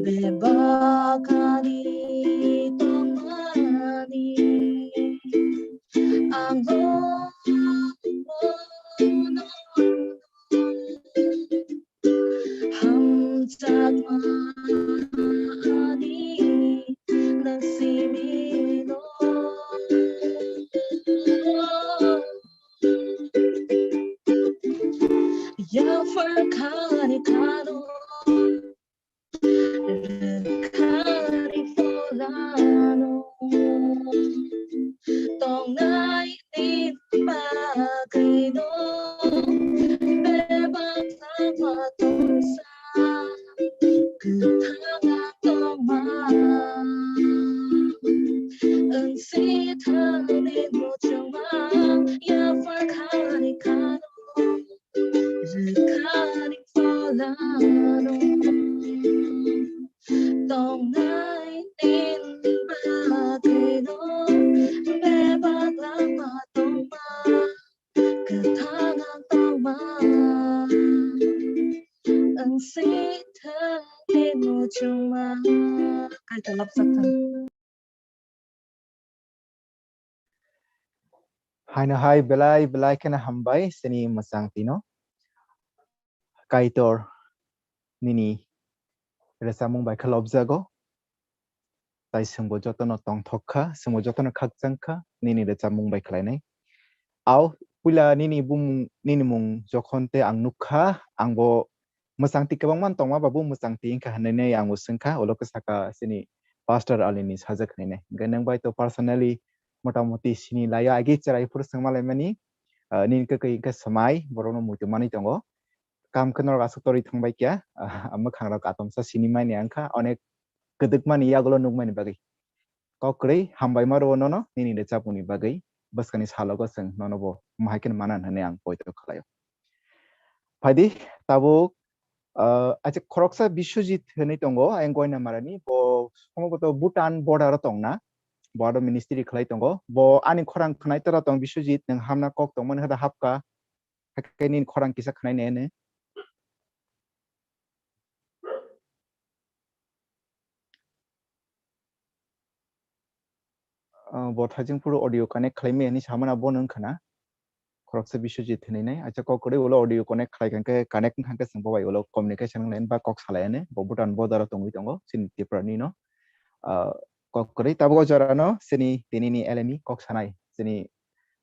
Bebak ani tongmani ang lobna. Hamjakma ani nwng simi no. Yaphar khani khano, rwkhani pholano. Tongnai nini bagwino bebak lama tongsa, kwthang ang tongma. Ang sitani muchungma, yaphar khani khano. Rwkhani pholano. Tongnai nini bagwino bebak lama tongma, kwthang ang tongma. Ang sitani muchungma. Kaitor lobjak thang. Haino hai belai belai kheno hambai chini mwchang tino. Kaitor nini rwchapmung bai khe lobjago. Tai chwngbo jotono tongthok kha, chwngbo jotono khakchang kha, nini rwchapmung bai khlainai. Ao, puila nini bumung, nini mung jokhon te ang nuk kha, angbo mwchang twi kwbangma tongma ba bo mwchang twi wngkha hinwi ang bo swngkha, ulo khe saka chini pastor alini sajak hinwi. Hwnkhe nwng bai to personally motamoti sini laio, agi chwrai phuru swngma laimani, ah, nini kwkwi wngkha swmai, borokno muitu manwi tongo. Kam khe norok aswk torwi thangbai kya, ah, mwkhang rok atomsa sini mani wngkha, onek kwdwkmani yagulo nukmani bagwi. Kok kwrwi hambai ma rwo nono nini rwchapmungni bagwi, bwskangni salogo chwng nono bo mahai kheno manan hwnwi ang poito khlaio. Phaidi tabuk, ah, acha khoroksa Biswajit hwnwi tongo, ayang Goinamarani, bo somboto Bhutan border o tongna, bo aro ministry khlai tongo, bo ani khorang khwnai tora tong Biswajit, nwng hamna kok tongmani hada hapka, hakhe nini khorang kisa khwnai nene. Ah, bo thajing phuru audio connect khlaimaya hinwi samana bono wngkha na. Khoroksa Biswajit hinwi nai. Acha kok kwrwi ulo audio connect khlai kha khe, connect wngkha khe chwng bo bai ulo communication wnglaini ba kok salaiani. Bo Bhutan border o tongwi tongo, chini Tripura ni no. Ah, kok kwrwi tabuk o jora no chini tini ni L M E kok sanai. Chini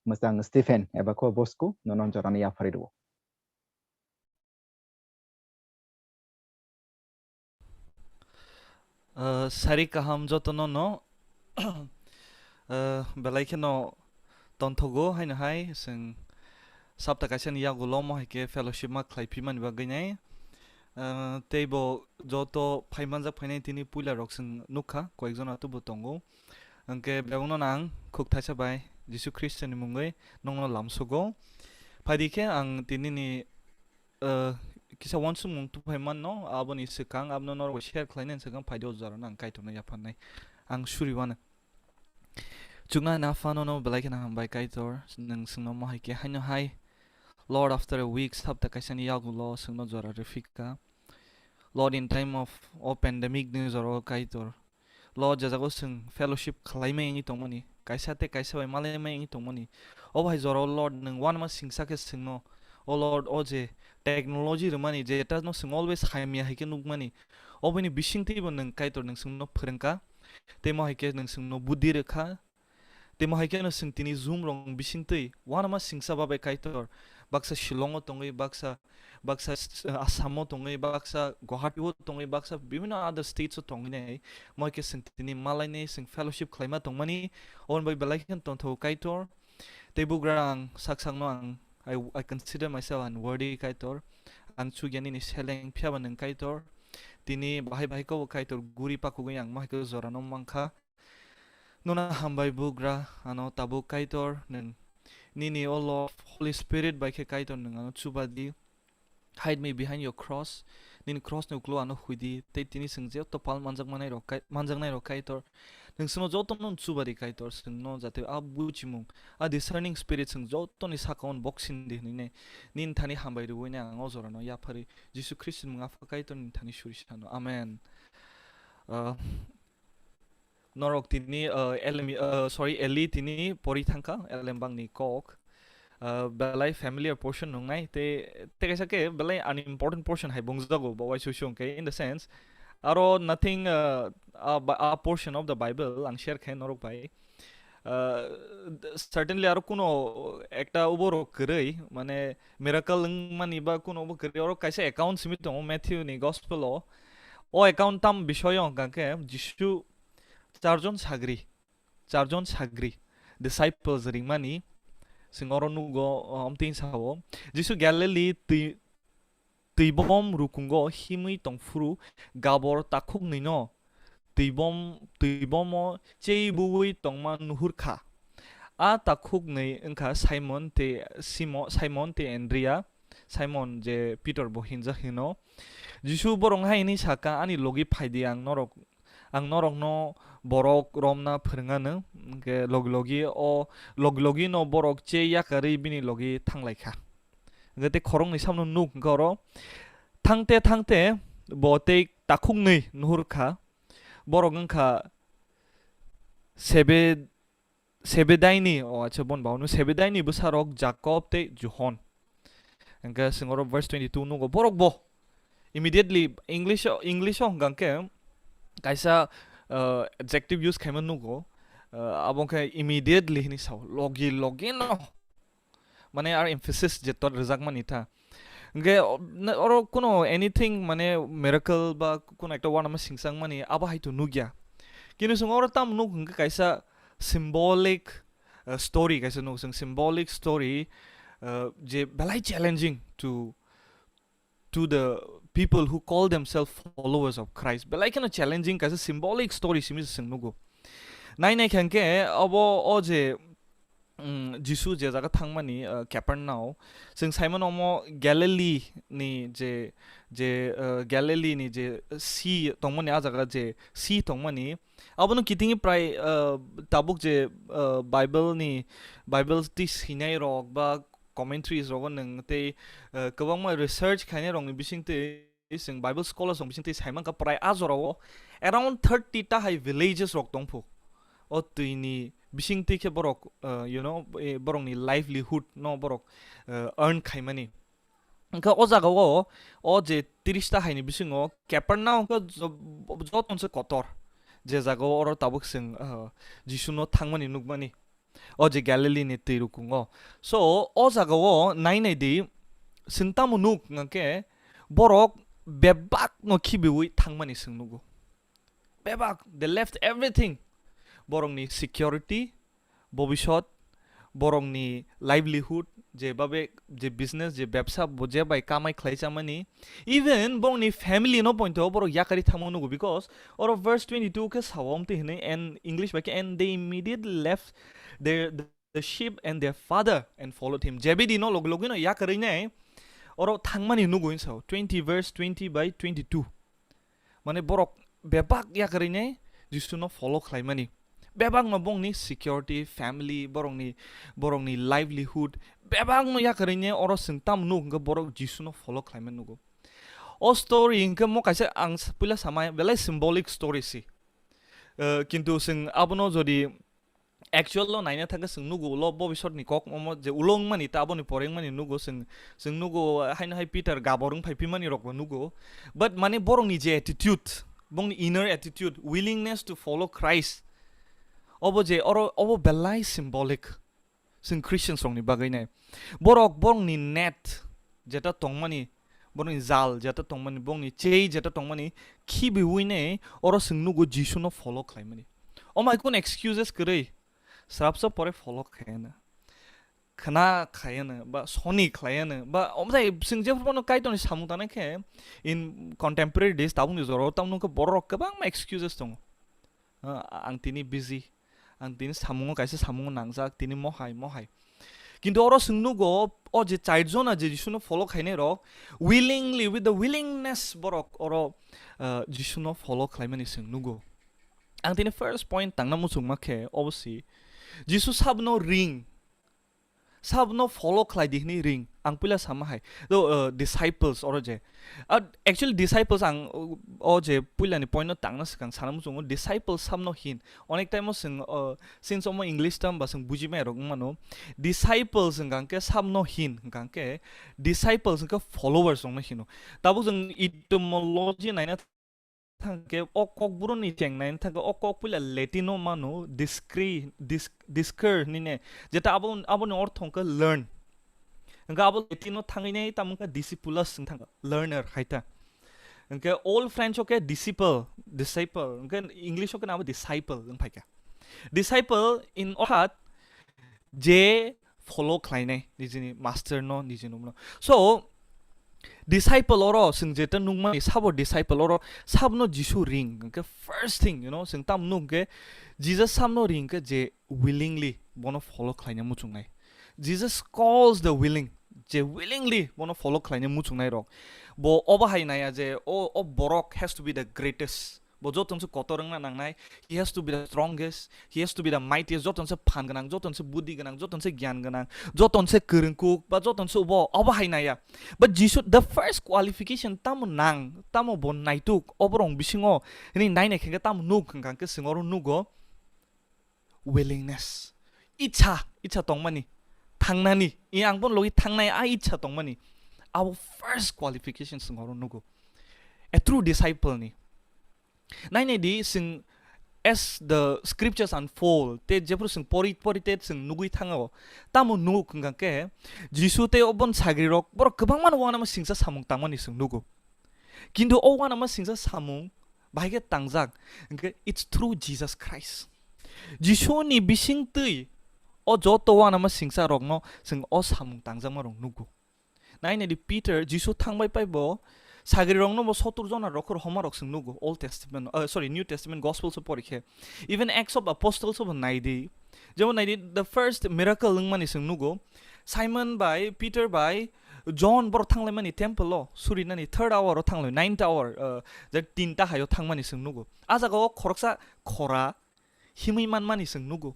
mwchang Stephen eba khe Bosco nono jora no yapharwi rwo. Ah, sari kaham jotono no, ah, belai kheno tonthogo haino hai chwng sapta kaisa ni yagulo mo hai khe fellowship ma khlai phi mani bagwi nai. Ah, tei bo joto phai manjak phainai tini puila rok chwng nukha, koyekjon atubo tongo. Hwnkhe bebakno ang khuk thaisa bai Jisu Khristoni mungwi nokno lamsogo. Phaidi khe ang tinini, eh, kisa uansukmung tuphai manno, aboni swkang abono norok share khlainani swkang phaidi o jorano ang Kaitorno yapharnai. Ang suri uanw. Chuknani Apha, nono belai kheno hambai Kaitor, nwng chwngno mohai khe haino hai. Lord, after a week, sapta kaisani yagulo chwngno jora rwphikha. Lord, in time of o pandemic ni jorao Kaitor, Lord, je jago chwng fellowship khlai mai wngwi tongmani, kaisa tei kaisa bai malai mai wngwi tongmani, o bai jorao Lord nwng uanama singsa khe chwngno, o Lord, o je technology rwmani, je etano chwng always hamya hai khe nukmani, oboni bisingtwibo nwng Kaitor nwng chwngno phwrwngkha, tei mo hai khe nwng chwngno buddhi rwkha, tei mo hai kheno chwng tini Zoom rok bisingtwi uanama singsa babai Kaitor, baksa Shillong o tongwi, baksa, baksa s-, Assam o tongwi, baksa Guwahati o tongwi, baksa bibhinno other states o tongwi nai. Mo hai khe chwng tini malainai, chwng fellowship khlaima tongmani, oboni bai belai kheno tongthogo Kaitor. Tei bugra ang sak sakno ang, I, I consider myself unworthy Kaitor. Ang chukya nini seleng, phiyaba nwng Kaitor. Tini bahai bahai khe bo Kaitor guri pakhugwi ang mo hai khe jorano mankha. Nono hambai bugra, ano tabuk Kaitor, nwng nini o Lord Holy Spirit bai khe Kaitor nwng ano chubadi. Hide me behind your cross. Nini cross ni uklo ano huidi, tei tini chwng joto pal manjakmanai rok Kai-, manjaknai rok Kaitor. Nwng chwngno jotono chubadi Kaitor, chwngno jate a buchimung, a discerning spirit chwng jotoni saka-o boxing di hwnwi nai. Nini thani hambai rwui nai ang o jorano yaphari. Jisu Khristoni mung Apha Kaitor nini thani suri sano. Amen. Ah, Norok tini, uh, L M, uh, sorry, Eli tini pori thangkha, L M bangni kok. Uh, belai familiar portion nungnai, te, te kaisa khe belai unimportant portion hai bungjago, bo uaisukhe, in the sense, aro nothing, uh, a, a portion of the Bible ang share khe norok bai. Uh, certainly aro kuno ekta oborok kwrwi, mane miracle wngmani ba kuno obo kwrwi, oro kaisa account simi tongo Matthew ni gospel o. O account tam bisoyo hwnkha khe Jisu charjon sagri, charjon sagri, disciples ringmani, chwng oro nugo, o, omtwi sao. Jisu Galili twi, twibom rukungo himwi tongphuru gabor takhuknwino twibom, twibomo cheibuwi tongma nuhurkha. A takhuknwi wngkha Simon tei Simo-, Simon tei Andria, Simon je Pitor bo hinjak hino. Jisu borok hai hwnwi saka, "Ani logi phaidi, ang norok, ang norokno borok romna phwrwngano." Hwnkhe logi logi o, logi logi no borok che yakarwi bini logi thanglaikha. Hwnkhe tei khoroknwi samno nuk hwnkhe oro thangte thangte bo tei takhuknwi nuhurkha. Borok wngkha Sebe-, Sebedaini, o acha, bon baono Sebedaini bwsarok Jakob tei Johon. Hwnkhe chwng oro verse twenty-two nugo, borok bo immediately English o, English o hwnkha khe kaisa, uh, adjective use khaima nugo, uh, abo khe immediately hinwi sao, logi logi no. Mane ar emphasis je tor rwjakmani ta. Hingke o-, na-, oro kuno anything mane miracle ba kuno ekta uanama singchangmani abo hai to nukya. Kintu chwng oro tamo nuk hingke kaisa symbolic, uh, story kaisa nuk chwng symbolic story, uh, je belai challenging to, to the people who call themselves followers of Christ. Belai kheno challenging kaisa symbolic story simi chwng nugo. Nai nai khe hingke obo o je, mm, Jisu je jaga thangmani, uh, Capernaum, chwng saimano omo Galilee ni je, je, uh, Galilee ni je sea tongmani, a jaga je sea tongmani, abono kitingwi prai, uh, tabuk je, uh, Bible ni, Bible twi swinai rok ba commentaries rogo nwng tei, uh, kwbangma research khainai rokni bisingtwi, chwng Bible scholars rok bisingtwi saimankha prai a jorao around thirty ta hai villages rok tongphu. O twini bisingtwi khe borok, uh, you know, eh, borokni livelihood no borok, uh, earn khaimani. Hingkhe o jagao o je tiris ta haini bisingo Capernaum hingkhe jo-, jotonse kotor, je jagao oro tabuk chwng, uh, Jisuno thangmani nukmani. O je Galilee ni twi rukungo. So, o jagao nai nai di, chwng tamo nuk hingkhe borok bebak no khibiwi thangmani chwng nugo. Bebak, they left everything. Borokni security, bobisot, borokni livelihood, je babe, je business, je bebsa, bo je bai kamai khlai chamani. Even borokni family no pointo borok yakari thangma nugo, because oro verse twenty-two khe sao omtwi hinwi, and English bai khe, "And they immediately left their, the sheep and their father and followed him." Zebedee no logi logi no yakarwi nai oro thangmani nugo hinwi sao, twenty verse twenty by twenty-two. Mane borok bebak yakarwi nai Jisu no follow khlaimani. Bebak no bongni security, family, borokni, borokni livelihood, bebak no yakarwi nai oro chwng tamo nuk hwnkhe borok Jisu no follow khlaimani nugo. O story hingkhe mo kaisa ang s-, puila samai belai symbolic story si. Eh, kintu chwng abono jodi actual lo naina thangkhe chwng nugo ulo bobisot ni kok omo je ulo wngmani ta aboni pore wngmani nugo chwng, chwng nugo haino hai Peter gabor wng phai phimani rok bo nugo. But mane borokni je attitude, bongni inner attitude, willingness to follow Christ, obo je oro, obo belai symbolic. Chwng Christians rokni bagwi nai. Borok borokni net jeta tongmani, borokni jal jeta tongmani, borokni chei jeta tongmani, khibiwi nai oro chwng nugo Jisu no follow khlaimani. Omai kun excuses kwrwi, srapsa pore follow khaiyana, khna khaiyana, ba soni khlaiyana, ba omjai chwng jephru bono Kaitorni samung tanai khe in contemporary days tabukni jorao tamno khe borok kwbangma excuses tongo. Ah, ang tini busy, ang tini samungo kaisa samungo nangjak, tini mohai, mohai. Kintu oro chwng nugo, o je char jona je Jisuno follow khainai rok, willingly, with the willingness borok oro, ah, Jisuno follow khlaimani chwng nugo. Ang tini first point tangna muchungma khe, obo si, Jisu sabno ring, sabno follow khlai di hwnwi ring. Ang puila sama hai. To, uh, disciples oro je. Ah, actually, disciples ang, uh, o je puilani point no tangna swkang sana muchungo, disciples sabno hin. Onek time o chwng, uh, since omo English term ba chwng buji mai rok wngmano. Disciples hwnkha khe sabno hin, hwnkha khe disciples hwnkha followers rokno hino. Tabuk chwng etymology naina thangkhe o kokborokni cheng naina thangkhe o kok puila Latin o mano discre-, dis-, discere hinwi ne, jeta abo, aboni ortho hwnkhe learn. Hwnkhe abo Latin o thangwi nai tamo wngkha discipulus wng thangkha, learner hai ta. Hwnkhe Old French o khe disciple, disciple, hwnkhe English o khe abo disciple wng phaikha. Disciple in orthat je follow khlainai nijini master no, nijini umno. So, disciple oro chwng jeta nukmani sabo disciple oro sabno Jisu ring, hwnkhe first thing, you know, chwng tam nuk hwnkhe Jesus sabno ring hwnkhe je willingly bono follow khlaina muchungnai. Jesus calls the willing, je willingly bono follow khlaina muchungnai rok. Bo obo hai naiya je o, o borok has to be the greatest. Bo joto se kotor wngna nangnai. He has to be the strongest. He has to be the mightiest. Joto se phan gwnang, joto se buddhi gwnang, joto se gyan gwnang, joto se kwrwngkuk, ba joto se obo, obo hai naiya. But Jisu, the first qualification tamo nang, tamo bo naituk, oborok bisingo hwnwi nainai khe tamo nuk hwnkha khe chwng oro nugo willingness. Icha, icha tongmani, thangnani, i ang bono logi thangnai a icha tongmani. Abo first qualification chwng oro nugo. A true disciple ni. Nainai di, chwng as the scriptures unfold, te jephru chwng pori pori te chwng nugwi thango, tamo nuk hwnkha khe Jisu tei obon sagrirok borok kwbangma no uanama singsa samung tangmani chwng nugo. Kintu o uanama singsa samung bahai khe tangjak, hwnkhe it's through Jesus Christ. Jisuni bisingtwi o joto uanama singsa rokno chwng o samung tangjakma rok nugo. Nai nai di, Peter, Jisu thangbai pai bo sagrirokno bo sotur jona rokhor homa rok chwng nugo Old Testament, uh, sorry, New Testament Gospel so pori khe. Even Acts of Apostles bo nai di. Jemon nai di, the first miracle wngmani chwng nugo. Simon bai, Peter bai, John borok thanglaimani temple o, surinani third hour o thanglai, ninth hour, uh, je tinta hayo thangmani chwng nugo. A jaga o khoroksa khora himwi manmani chwng nugo.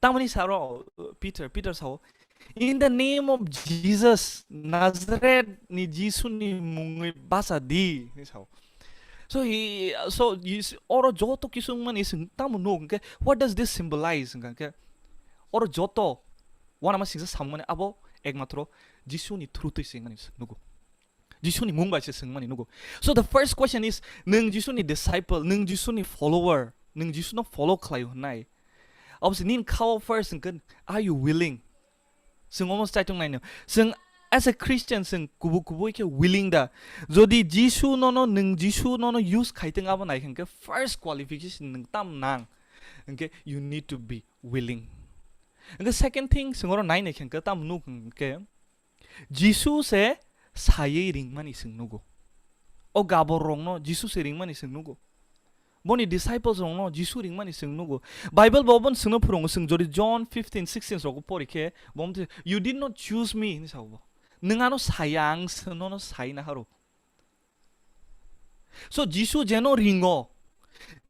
Tamoni sao, uh, Peter, Peter sao, "In the name of Jesus, Nazareth ni Jisu ni mungwi bacha di," hinwi sao. So he, so Jis-, oro joto kisu wngmani chwng tamo nuk hwnkhe, what does this symbolize hwnkha khe, oro joto uanama singsa samungmani abo ekmatro Jisu ni through twi se wngmani nugo. Jisuni mung bai se swngmani nugo. So the first question is, nwng Jisuni disciple, nwng Jisuni follower, nwng Jisuno follow khlaio hwnnai. Obviously, nini khao first hwnkhe, are you willing? Chwng omo chaitung naino. Chwng as a Christian, chwng kubu kubu khe willing da. Jodi Jisu nono, nwng Jisu nono use khaitwng abo nai hwnkhe first qualification nwng tam nang. Hwnkhe you need to be willing. Hwnkhe second thing, chwng oro nai nai hwnkhe tam nuk hwnkhe, Jisu se saywi ringmani chwng nugo. O gabor rokno Jisu se ringmani chwng nugo. Boni disciples rokno Jisu ringmani chwng nugo. Bible bo oboni chwngno phwrwngo, chwng jodi John fifteen sixteen rokbo pori khe, bo wngkha, "You did not choose me," hinwi sao bo. "Nwng ano saya, ang se nono sai naharo." So Jisu jeno ringo,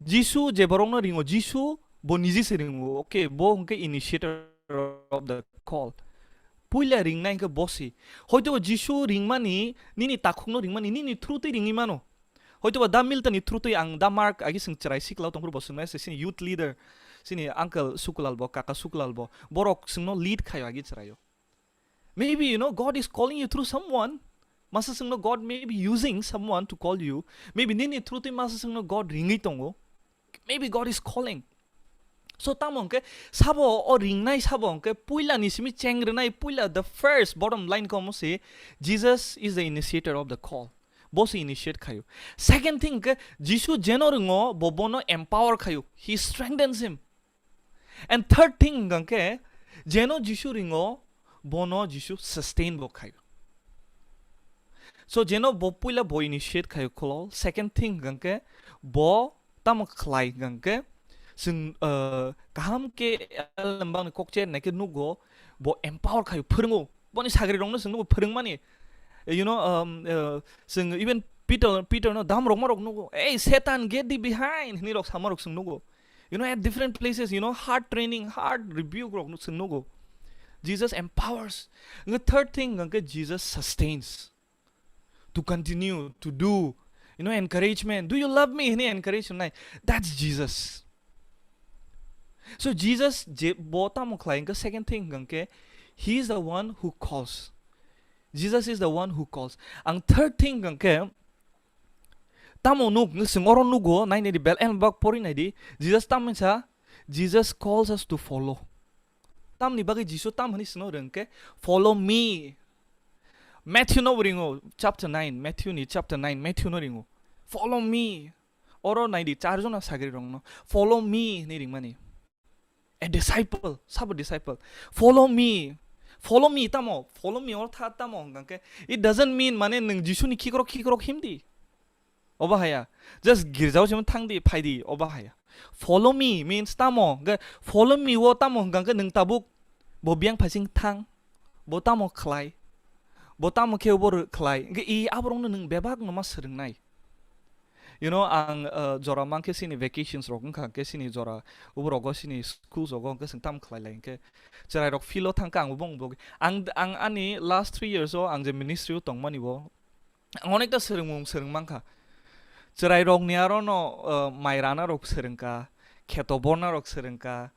Jisu je borokno ringo, Jisu bo niji se ringo. Okay, bo hwnkhe initiator of the call. Puila ringnai hwnkhe bo se. Hoito Jisu ringmani, nini takhukno ringmani, nini through twi ringwi mano. Hoito ba da Milton ni through twi ang da Mark agi chwng chwrai sikla tongphuru bo chwngno se chini youth leader, chini uncle Suklal bo, kaka Suklal bo, borok chwngno lead khaio agi chwraio. Maybe, you know, God is calling you through someone. Masa chwngno God may be using someone to call you. Maybe nini through twi masa chwngno God ringwi tongo. Maybe God is calling. So tamo hwnkhe sabo o ringnai sabo hwnkhe puila ni simi cheng rwnai, puila the first bottom line komo se, Jesus is the initiator of the call. Bo se initiate khaio. Second thing hwnkhe Jisu jeno ringo bo bono empower khaio. He strengthens him. And third thing hwnkha khe, jeno Jisu ringo, bono Jisu sustain bo khaio. So, jeno bo puila bo initiate khaio kholo, second thing hwnkha khe, bo tamo khlai hwnkha khe, chwng, uh, kaham khe elembakni kok cher nai khe nugo, bo empower khaio, phwrwngo. Boni sagrirokno chwng nugo phwrwngmani. You know, um, uh, chwng even Peter, Peter no dam rokma rok nugo, "Hey, Satan, get thee behind," hinwi rok sama rok chwng nugo. You know, at different places, you know, hard training, hard rebuke rok chwng nugo. Jesus empowers. The third thing, hwnkhe Jesus sustains. To continue, to do, you know, encouragement. "Do you love me?" hinwi encourage nai. That's Jesus. So Jesus je bo tamo khlai hwnkhe, second thing hwnkhe, he is the one who calls. Jesus is the one who calls. Ang third thing hwnkhe, tamo nuk, chwng oro nugo, nai nai di, bel elembak pori nai di. Jesus tamo sa, Jesus calls us to follow. Tamni bagwi Jisu tam hwnwi sino rwng khe, "Follow me." Matthew no ringo, chapter nine, Matthew ni chapter nine, Matthew no ringo. "Follow me." Oro nai di, char jona sagri rokno, "Follow me," hinwi ringmani. A disciple, sabo disciple. "Follow me." Follow me tamo, follow me or tha tamo hwnkha khe, it doesn't mean mane nwng Jisu ni khikrok khikrok him di. Obo haya. Just girjao simo thang di, phai di, obo haya. "Follow me" means tamo, hwnkhe "follow me" o tamo hwnkha khe nwng tabuk bo biyang phaising thang, bo tamo khlai, bo tamo khe obo rw khlai, hwnkhe i aborokno nwng bebak no ma swrwngnai. You know, ang, uh, jora mankhe chini vacations rok wngkha, hwnkhe chini jora uborogo chini schools rogo hwnkhe chwng tam khlai lai hwnkhe chwrai rok field o thangkha, ang bo bong bo ang, ang ani last three years o ang je ministry o tongmani bo ang onekta swrwngmung swrwng mankha. Chwrai rokni aro no, uh, mai rana rok swrwngkha, kheto borna rok swrwngkha,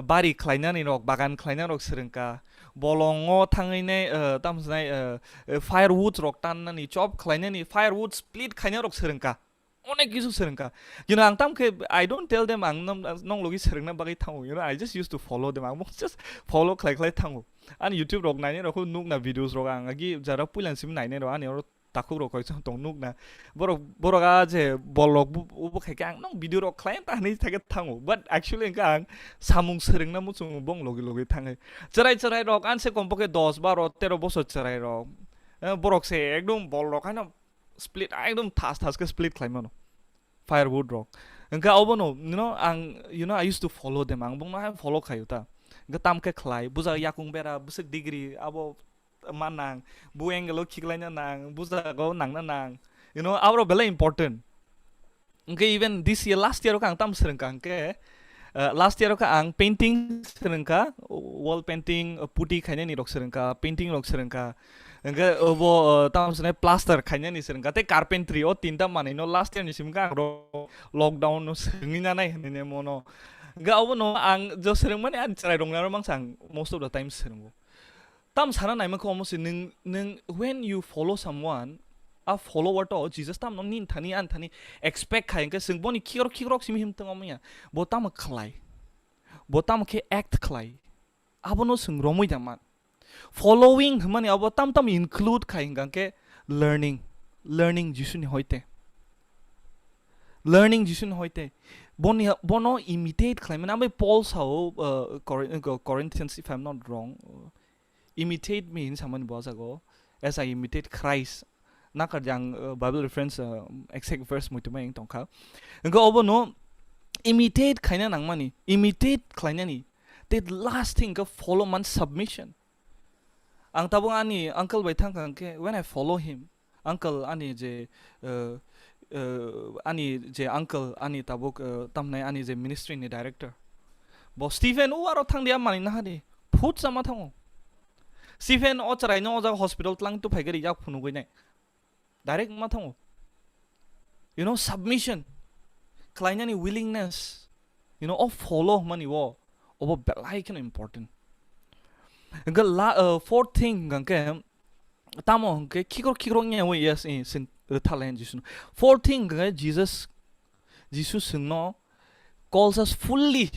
bari khlainani rok, bagan khlaina rok swrwngkha, bolongo thangwi nai, uh, tamo sanai, uh, uh, firewood rok tannani, chop khlainani, firewood split khaina rok swrwngkha. Onek kisu swrwngkha. You know, ang tamkhe, I don't tell them ang nong, nong logi swrwngna bagwi thango. You know, I just used to follow them. Ang just follow khlai khlai thango. Ani YouTube rok nainai rok nukna videos rok ang agi jara puilan simi nainai rok ani oro takhuk rok koichang tong nukna. Borok, borok a je bolok bu, bu khaikhe ang nong video rok khlai ta hinwi thangkhe thango. But actually hwnkhe ang samung swrwngna muchungo bong logi logi thangwi. Chwrai chwrai rok anse kompokhe dos, baro, tero bosor chwrai rok. Eh, borok se ekdom bol rok haino split, ekdom thas thas khe split khlai mano. Firewood rok. Hwnkhe obono, you know, ang, you know, I used to follow them. Ang bongno hai follow khaio ta. Hwnkhe tam khe khlai, buja yakung bera, bwswk degree, abo ma nang, bu angle o khiklaina nang, buja go nangna nang. You know, abo belai important. Hwnkhe even this year, last year o khe ang tam swrwngkha hwnkhe, uh, last year o khe ang painting swrwngkha, wall painting, uh, putty khainani rok swrwngkha, painting rok swrwngkha. Hwnkhe obo, uh, tam swnai plaster khainani swrwngkha, tei carpentry, o tinta manwi no last year ni simi khe ang rok lockdown no swrwngwi nanai hinwi ne mono. Hwnkhe obono ang jo swrwngmani ani chwrai rok naro mangsa ang most of the time swrwngo. Tam sana naima khe omo se nwng, nwng when you follow someone, a follower to Jesus tamno nin thani an thani expect khai hwnkhe chwng boni khikrok khikrok simi him tong omo ya. Bo tamo khlai? Bo tamo khe act khlai? Abono chwng romwi da man. Following hwnmani abo tam tam include khai hwnkha khe learning, learning Jisuni hoite. Learning Jisuni hoite. Boni, bono imitate khlaimani. Ambai Paul sao, uh, Cor-, uh, Corinthians, if I'm not wrong, uh, imitate me hinwi samani bo jago, as I imitate Christ. Nakar jang, uh, Bible reference, uh, exact verse muitu mai tongkha. Hwnkhe obono imitate khaina nangmani, imitate khlainani. The last thing khe follow man submission. Ang tabuk ani uncle bai thangkha hwnkhe, when I follow him, uncle ani je, uh, uh, ani je uncle ani tabuk, uh, tamnai ani je ministry ni director. Bo Stephen o aro thangdi amani nahadi. Phut sama thango. Stephen o chwrai no o jaga hospital tlang tu phai gari jak phunugwi nai. Direct ma thango. You know, submission. Khlainani willingness. You know, o follow mani wo. Obo belai kheno important. Hwnkhe la, uh, fourth thing hwnkhe tamo hwnkhe khikrok khikrok nya wi yes in sin, uh, thalayan Jisu. Fourth thing hwnkhe Jesus, Jisu chwngno calls us fully.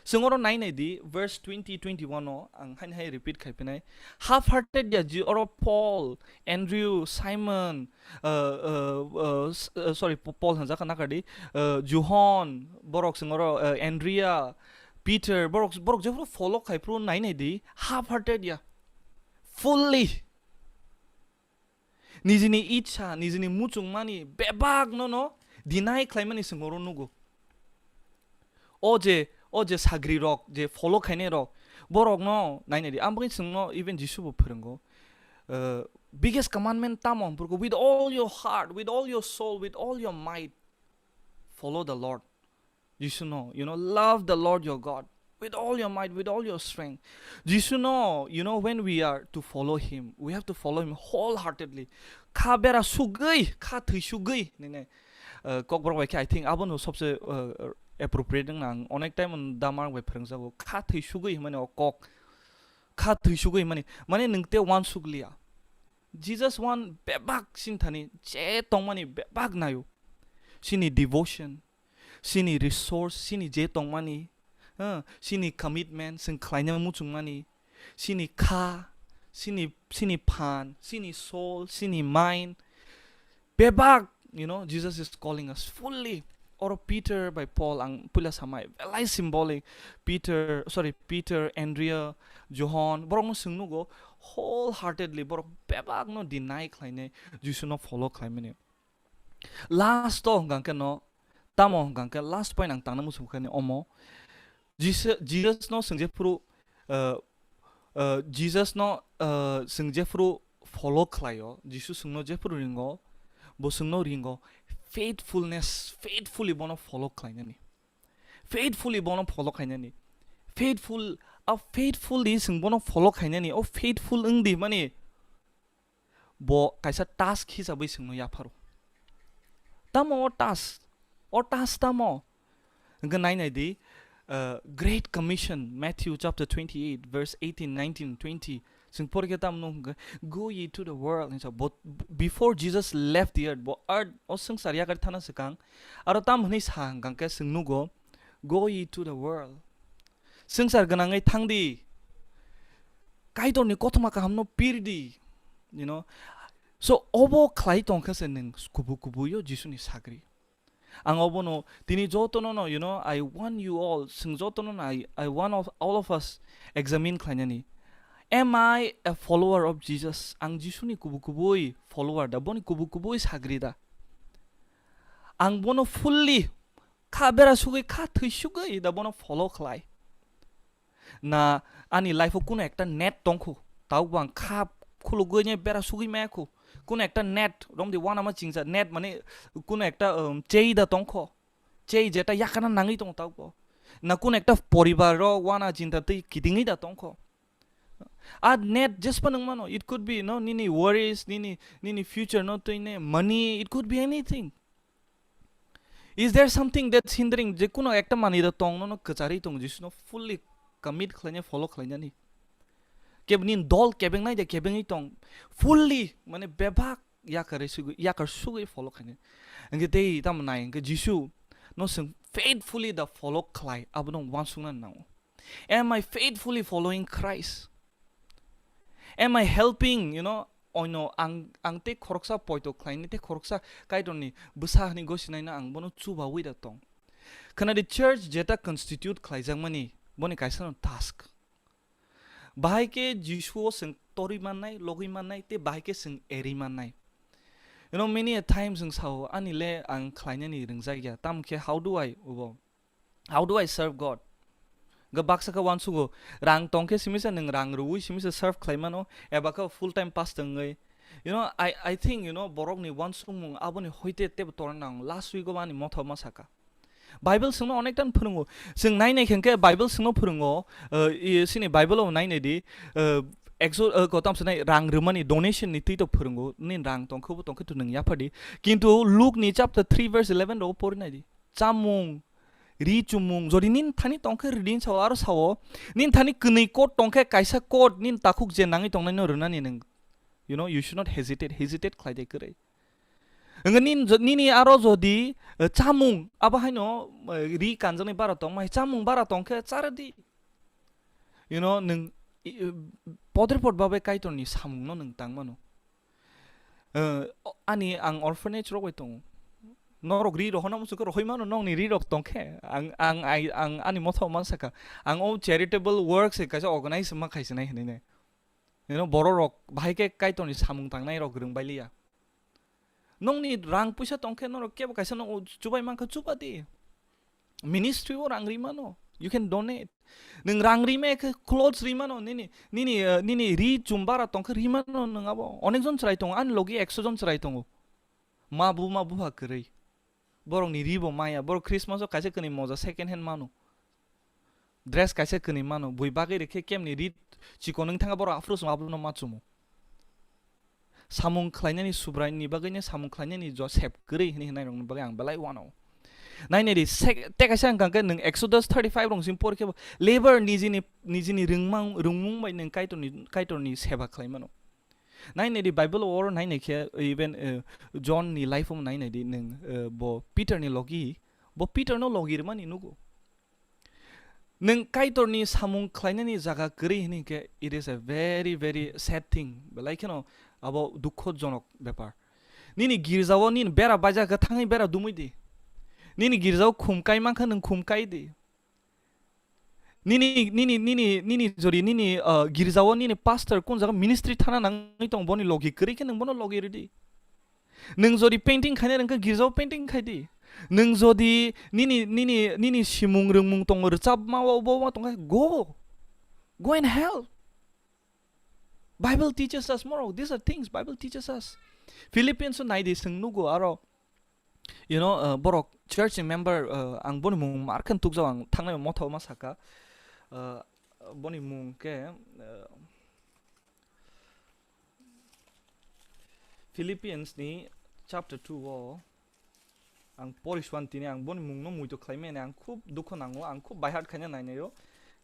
Chwng oro nai nai di, verse twenty, twenty-one o ang haini hai repeat khai phinai. Half hearted ya ji oro Paul, Andrew, Simon, uh, uh, uh, s-, uh, sorry, P-, Paul hanjak nakar di, uh, John, borok chwng oro, uh, Andrea, Peter, borok, borok jephru follow khai phru nai nai di, half hearted ya, fully. Nijini ichha, nijini muchungmani bebak no no deny khlaimani chwng oro nugo. O je, o je sagri rok, je follow khainai rok, borok no nai nai di. Ang bagwi chwng no even Jisu bo phwrwngo. Uh, biggest commandment tamo hwnphru khe, with all your heart, with all your soul, with all your might, follow the Lord. Jisu no, you know, love the Lord your God with all your might, with all your strength. Jisu no, you know, when we are to follow him, we have to follow him wholeheartedly. Kha bera sugwi, kha thwi sugwi, nene, uh, kokborok bai khe, I think, abono sobse, uh, appropriate wngna ang onek time on damar bai phwrwngjago. Kha thwi sugwi hwnmani o kok. Kha thwi sugwi hwnmani, mane nwng te uansukliya. Jesus wan bebak sini thani, je tongmani bebak nayo. Sini devotion, sini resource, sini je tongmani, ha, sini commitment, chwng khlaina muchungmani, sini kha, sini, sini phan, sini soul, sini mind, bebak, you know, Jesus is calling us fully. Oro Peter bai Paul ang puila samai, belai symbolic. Peter, sorry, Peter, Andrea, John, borok no chwng nugo, wholeheartedly borok bebak no deny khlainai, Jisu no follow khlaimani. Last o hwnkha khe no, tamo hwnkha khe last point ang tangna muchung khe ni omo. Jesus, Jesus no chwng jephru, uh, uh, Jesus no, uh, chwng jephru follow khlaio, Jisu chwngno jephru ringo, bo chwngno ringo faithfulness, faithfully bono follow khlainani. Faithfully bono follow khainani. Faithful, a faithfully chwng bono follow khainani. O faithful wng di mani. Bo kaisa task hisabwi chwngno yapharo. Tamo o task? O task tamo? Hwnkhe nai nai di, uh, Great Commission, Matthew chapter twenty-eight, verse eighteen, nineteen, twenty. Chwng porikhe tamo nugo hwnkhe, "Go ye to the world," hinsa. But before Jesus left the earth, bo earth o swngchar yakar thana swkang, aro tam hwnwi sa hwnkhe chwng nugo, "Go ye to the world." Swngchar gwnangwi thangdi. Kaitorni kothoma kahamno pirdi. You know? So, obo khlai tongkhe se nwng kubu kubuio Jisuni sagri. Ang obono tini jotono no, you know, I want you all, chwng jotono no, I, I want of, all of us examine khlainani. Am I a follower of Jesus? Ang Jisuni kubu kubui follower da, boni kubu kubui sagri da? Ang bono fully kha bera sugui, kha thwi sugui da bono follow khlai? Na ani life o kuno ekta net tongkhu, tabuk bo ang kha khulugui ne bera sugui maya khu. Kuno ekta net, romdi uanama chingsa net, mane kuno ekta, um, chei da tongkho. Chei jeta yakana nangwi tongo tabuk bo. Na kuno ekta poribar ro uana chinta twi kitingwi da tongkho. A net jespa nang mano, it could be, no, nini worries, nini, nini future no twi ne, money, it could be anything. Is there something that's hindering? Je kuno ekta manwi da tong, no, no kwcharwi tong, Jisuno fully commit khlaina, follow khlainani. Kebni dol kebeng nai de kebengwi tong, fully, mane bebak yakar sugui, yakar sugui follow khlainani. Hwnkhe tei tamo nai, hwnkhe Jisu no chwng faithfully da follow khlai, abono uansukna nango. Am I faithfully following Christ? Am I helping, you know, oino ang, ang tei khoroksa poito khlaini, tei khoroksa Kaitorni bwsa hwnwi gosinaino ang bono chubawi da tong? Khwnadi, church jeta constitute khlaijakmani, boni kaisano task. Bahai khe Jisuo chwng torwi mannai, logwi mannai, tei bahai khe chwng erwi mannai. You know, many a times chwng sao, "Ani le ang khlainani rwngjak ya, tamo khe how do I, obo, how do I serve God?" Ga baksa khe uansugo, rang tong khe simisa nwng rang rwui simisa serve khlai mano, eba khe full time pastor wngwi. You know, I, I think, you know, borokni uansukmung aboni hoite tebo torna nang. Last week o ani motha ma saka. Bible chwngno onekta phwrwngo. Chwng nainai khe hwnkhe Bible chwngno phwrwngo, uh, i, sini Bible o nainai di, uh, exo, uh, kotam sanai rang rwmani donation ni twi to phwrwngo. Nini rang tong khe bo tong khe to nwng yapha di. Kintu Luke ni chapter three verse eleven ro pori nai di. Chamung, ri chumung, jodi nini thani tong khe ri din sao, aro sao, nini thani kwnwi coat tong khe kaisa coat, nini takhuk je nangwi tongnai no rwnani nwng. You know, you should not hesitate, hesitate khlai de kwrwi. Hwnkhe nini jo-, nini aro jodi, eh, chamung, abo haino, eh, ri kanjaknai bara tongmai, chamung bara tong khe chara di. You know, nwng, i, i, podre pod babai Kaitorni samungno nwng tang mano. Eh, o-, ani ang orphanage rok bai tongo. Norok ri rohorna muchung khe rohoi mano, nokni ri rok tong khe. Ang, ang, ai, ang ani motha o man saka. Ang o charitable work se kaisa organize ma khaisinai hinui nai. You know, borok rok bahai khe Kaitorni samung tangnai rok rwng bai liya. Nokni rang puisa tong khe norok kebo kaisa no chubai man khe chuba di. Ministry o rang ri mano. You can donate. Nwng rang ri me khe clothes ri mano. Nini, nini, eh, nini ri chum bara tong khe ri mano nwng abo. Onek jon chwrai tongo. Ani logi ekso jon chwrai tongo. Ma bu ma bupha kwrwi. Borokni ri bo maya. Borok Christmas o kaisa kwnwi moja second hand mano. Dress kaisa kwnwi mano. Bui bagwi rikhe kemni ri chikon wng thangkha borok aphuru chwng abono ma chumo. Samung khlainani Subraini bagwino samung khlainani Joseph kwrwi hwnwi hwnnairokni bagwi ang belai uanao. Nainai di, sek-, tei kaisa wngkha khe nwng Exodus thirty-five rok simi por khe bo labor nijini, nijini rwngmang, rwngmung bai nwng Kaitorni, Kaitorni seba khlai mano. Nainai di, Bible o oro nainai khe even, eh, John ni life o nainai di nwng, eh, bo Peter ni logi, bo Peter no logi rwmani nugo. Nwng Kaitorni samung khlainani jaga kwrwi hwnwi khe, it is a very, very sad thing. Belai kheno abo dukhojonok bepar. Nini girjao nini bera baijak khe thangwi bera dumui di. Nini girjao khum kai mankha nwng khum kai di. Nini, nini, nini, nini jori nini, uh, girjao nini pastor kun jaga ministry thana nangwi tong boni logi kwrwi khe nwng bono logi rwdi. Nwng jodi painting khaina rwngkha, girjao painting khai di. Nwng jodi nini, nini, nini simung rwngmung tongo, rwchapma o bo ma tongkha, go. Go and help. Bible teaches us more. These are things Bible teaches us. Philippians o nai di, chwng nugo aro, you know, uh, borok church ni member, uh, ang boni mung mar khe tukjak, ang thangnai motha o ma saka. Uh, boni mung khe, uh, Philippians ni chapter two o ang pori suan tini, ang boni mung no muitu khlai mani ang khub dukho nango, ang khub by heart khaina nai naio,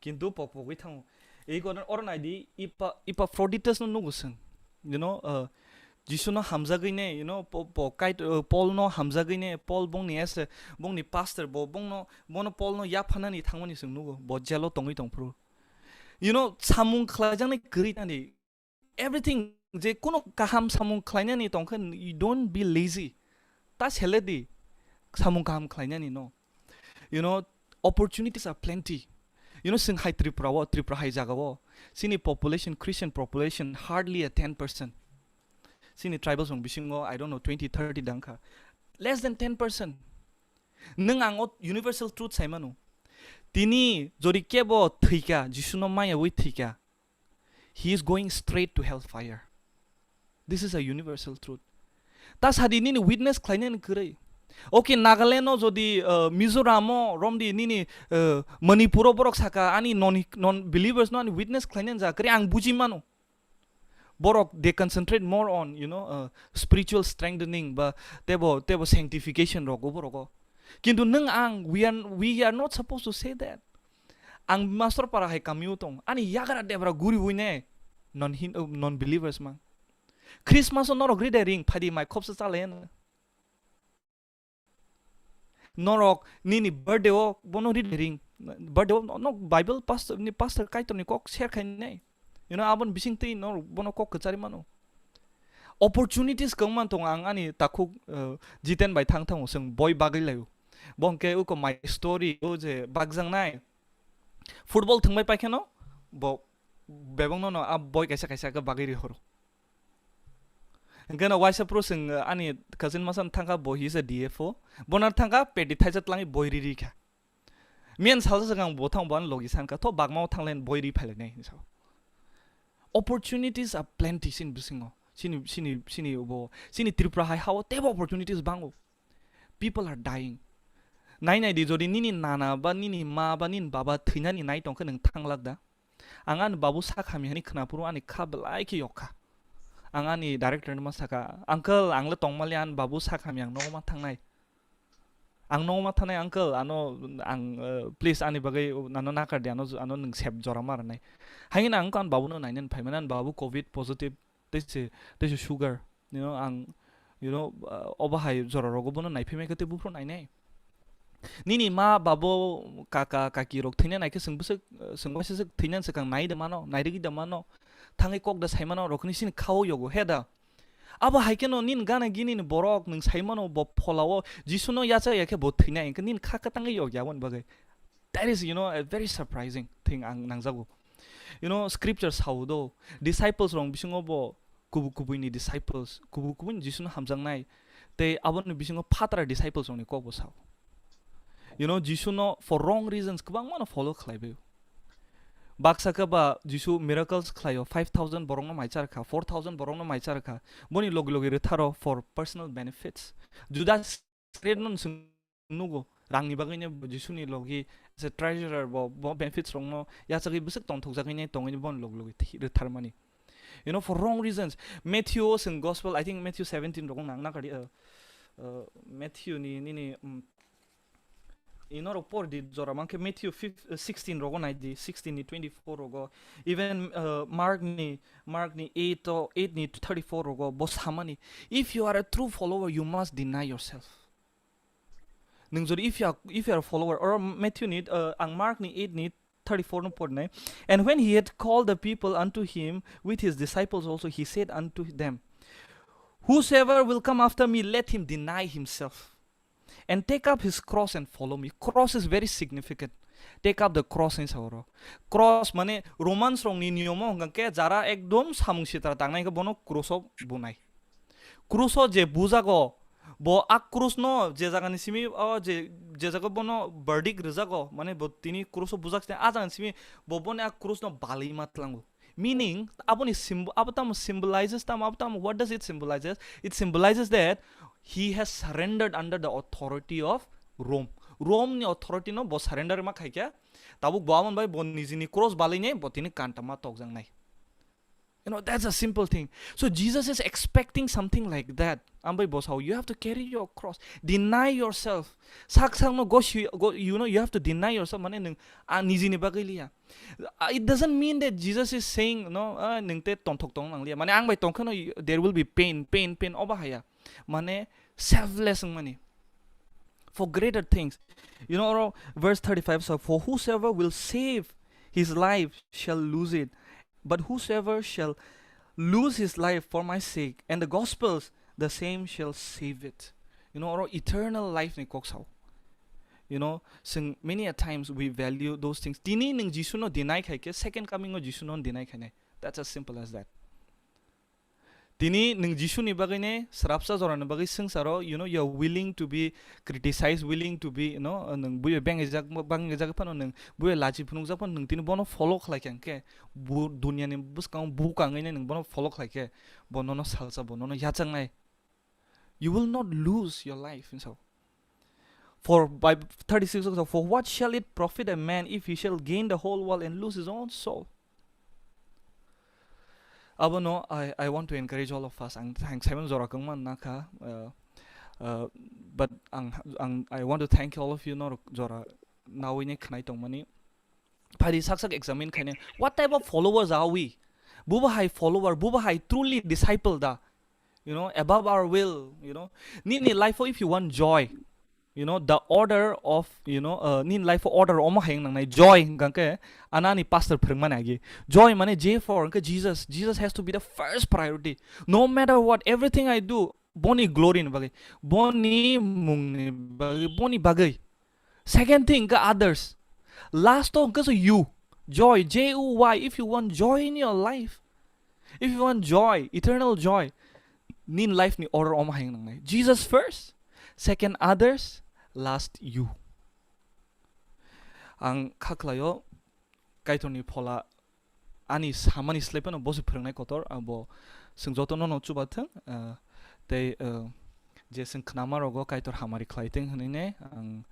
kintu pok pogwi thango. Ego oro naidi, Epa-, Epaphroditus no nugo chwng. You know, uh, Jisu no hamjagwi ne, you know, po, po, kait, uh, Paul no hamjagwi ne, Paul bongni ese, bongni pastor bo, bongno, bono Paul no yaphanani thangmani chwng nugo, bo jail o tongwi tongphuru. You know, samung khlaijaknai kwrwi nani, everything, je kuno kaham samung khlainani tongkhe, you don't be lazy. Ta sele di, samung kaham khlainani no. You know, opportunities are plenty. You know, chwng hai Tripura o, Tripura hai jaga o, chini population, Christian population, hardly a ten percent. Chini tribals rok bisingo, I don't know, twenty, thirty dangkha. Less than ten percent. Nwng ang o universal truth sai mano. Tini jodi kebo thwikha, Jisu no maya wi thwikha, he is going straight to hellfire. This is a universal truth. Ta sadi nini witness khlainani kwrwi. Okay, Nagaland o jodi, uh, Mizoram o romdi nini, uh, Manipur o borok saka ani non, non believers no ani witness khlainani ja kwrwi ang buji mano. Borok, they concentrate more on, you know, uh, spiritual strengthening ba tebo, tebo sanctification rok o borok o. Kintu nwng ang, we are, we are not supposed to say that. Ang master para hai kamio tong. Ani yagra debra guri wine non hin, uh, non believers mang. Christmas o norok ride ring phadi mai khopsa chalayan. Norok nini birthday o bono ride ring. Birthday o no, no Bible pastor ni pastor kaitor ni kok share khai nai. You know, abon bising tei norok bono kok kwchari mano. Opportunities kwbangma tongo, ang ani takhuk, uh, Jiten bai thang thango, chwng boi bagwi laio. Bo hwnkhe uko my story o je bagjaknai. Football thwngbai paikheno bo bebakno no a boi kaisa kaisa khe bagwi rihoro. Hwnkhe no waisa phuru chwng, uh, ani cousin masa thangkha, bo he is a D F O. Bono thangkha pedi thaisa twlangwi boi ri rikha. Miyan salsa swkang bo thang bo ani logi sankha, tho bagma o thanglaini boi ri phailainai hinwi sao. Opportunities are plenty chini bisingo. Chini, chini, chini bo, chini Tripura hai hao teibo opportunities bango. People are dying. Nai nai di, jodi nini nana ba nini ma ba nini baba thwinani nai tongkhe nwng thanglak da? Ang ani babu sak hamya hwnwi khwnaphuru ani kha belai khe yokha. Ang ani director no ma sakha, "Uncle, ang le tongmali ani babu sak hamya ang nogo ma thangnai." Ang nogo ma thanai, "Uncle, ano ang, eh, please ani bagwi ano nakar di, ano, ano nwng sep jora ma rwnai." Haino ang khe ani babuno nainani phaimani, ani babu covid positive, tei se, tei se sugar, you know, ang, you know, uh, obo hai jora rogo bono naiphai mai khe tei buphuru nainai. Nini ma babo, kaka, kaki rok thwina naikhe chwng bwswk, uh, chwng waisa swk thwinani swkang nai da mano, nairigwi da mano, thangwi kok da sai mano, rokni sini khao yogo, he da? Abo hai kheno nini gana gini ni borok nwng sai mano bo pholao Jisu no yacha ya khe bo thwina, hwnkhe nini kha kwtangwi yok ya aboni bagwi. That is, you know, a very surprising thing ang nangjago. You know, scripture sao do, disciples rok bisingo bo kubu kubui ni disciples, kubu kubui ni Jisu no hamjaknai, tei aboni bisingo phatara disciples rok ni kok bo sao. You know, Jisu no for wrong reasons kwbangma no follow khlai bai. Baksa khe ba Jisu miracles khlaio, five thousand borok no mai char kha, four thousand borok no mai char kha. Boni logi logi rwtharo for personal benefits. Judas Iscariot no nwng nugo, rangni bagwi no Jisu ni logi as a treasurer bo, bo benefits rok no yachagwi bwswk tongthok jagwi no tongwi no boni logi logi thi-, rwtharmani. You know, for wrong reasons. Matthew o chwng gospel, I think Matthew seventeen rogo nang nakadi, uh, uh, Matthew ni, nini, um, ino rok por di jora mankhe Matthew fif-, uh, sixteen rogo nai di, sixteen ni twenty-four rogo, even, uh, Mark ni, Mark ni eight o, eight ni thirty-four rogo, bo samani, "If you are a true follower, you must deny yourself." Nung jodi, if you are, if you are a follower, or Matthew ni, uh, ang Mark ni eight ni thirty-four no pornai. And when he had called the people unto him with his disciples also, he said unto them, "Whosoever will come after me, let him deny himself and take up his cross and follow me." Cross is very significant. Take up the cross hinwi sa oro. Cross mane Romans rokni niyomo hwnkha khe jara ekdom samung sitra tangnai khe bono cross o bunai. Cross o je bujago, bo a cross no je jagani simi o je, je jaga bono verdict rwjago, mane bo tini cross o bujak sini a jagani simi bo boni a cross no balwi ma tlango. Meaning, aboni symb-, abo tamo symbolizes tamo, abo tamo, what does it symbolizes? It symbolizes that he has surrendered under the authority of Rome. Rome ni authority no bo surrender ma khaikha, tabuk bo amon bai bo nijini cross balwi ne bo tini kanta ma tokjak nai. You know, that's a simple thing. So Jesus is expecting something like that. Ambai bosao, you have to carry your cross, deny yourself. Sak sak no go, shi- go, you know, you have to deny yourself. Mane nung a nijini bagwi liya. Uh, it doesn't mean that Jesus is saying, no, uh, nung te tonthok tong nang liya. Mane ang bai tongkha no, you- there will be pain, pain, pain. Oba haya. Mane selfless mani. For greater things. You know, oro verse thirty-five, so, "For whosoever will save his life shall lose it, but whosoever shall lose his life for my sake and the gospel's, the same shall save it." You know, oro eternal life ni kok sao. You know, sing many a times we value those things. Tini nung Jisu no deny khai ke, second coming o Jisu no deny khai nai. That's as simple as that. Tini nung Jisu ni bagwi ne, srapsa jora ni bagwi swngcharo, you know, you are willing to be criticized, willing to be, you know, nung buya bengijak, bangijak phano nung buya lachi phunukjak phano nung tini bono follow khlai kha hwnkhe, bu-, dunia ni bwskango bukang wngwi nung bono follow khlai khe, bo nono salsa, bo nono yachang nai. You will not lose your life, hinwi sao. For by thirty-six also, "For what shall it profit a man if he shall gain the whole world and lose his own soul?" Abono I, I want to encourage all of us. Ang thanks Simon jora kangma nakha, uh, uh, but ang, ang, I want to thank all of you, norok jora nawini khnai tongmani. Phari sak sak examine khaine, what type of followers are we? Buba hai follower, buba hai truly disciple da. You know, above our will, you know. Nini life if you want joy, you know, the order of, you know, uh, nini life order omo hayang nangnai. Joy hwnkhe anani pastor phwrwngmani agi. Joy mane J for hwnkhe Jesus. Jesus has to be the first priority. No matter what, everything I do, boni glory ni bagwi, boni mungni bagwi, boni bagwi. Second thing hwnkhe others. Last o hwnkhe so you. Joy, J O Y. If you want joy in your life, if you want joy, eternal joy, nin life ni order omo hayang nangnai. Jesus first, second others, last you. Ang kha khlaio, Kaitorni phola ani samani slai phano bo se phwrwngnai kotor, abo chwng jotono no chubathwng, ah, tei, ah, je chwng khnama rogo Kaitor hamari khlai thwng hwnwi ne ang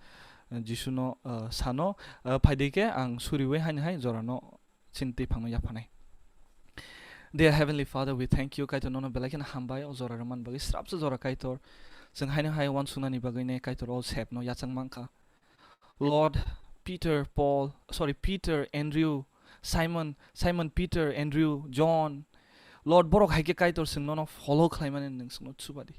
Jisuno, ah, sano, ah, phaidi khe ang suriwi haino hai jorano chini twi phangno yaphanai. Dear Heavenly Father, we thank you, Kaitor nono belai kheno hambai o jora rwmani bagwi, srapsa jora Kaitor. Chwng haino hai uansuknani bagwi ne Kaitor o sepno yachang mankha. Lord, Peter, Paul, sorry, Peter, Andrew, Simon, Simon, Peter, Andrew, John. Lord, borok hai khe Kaitor chwng nono follow khlaimani nwng chwngno chubadi.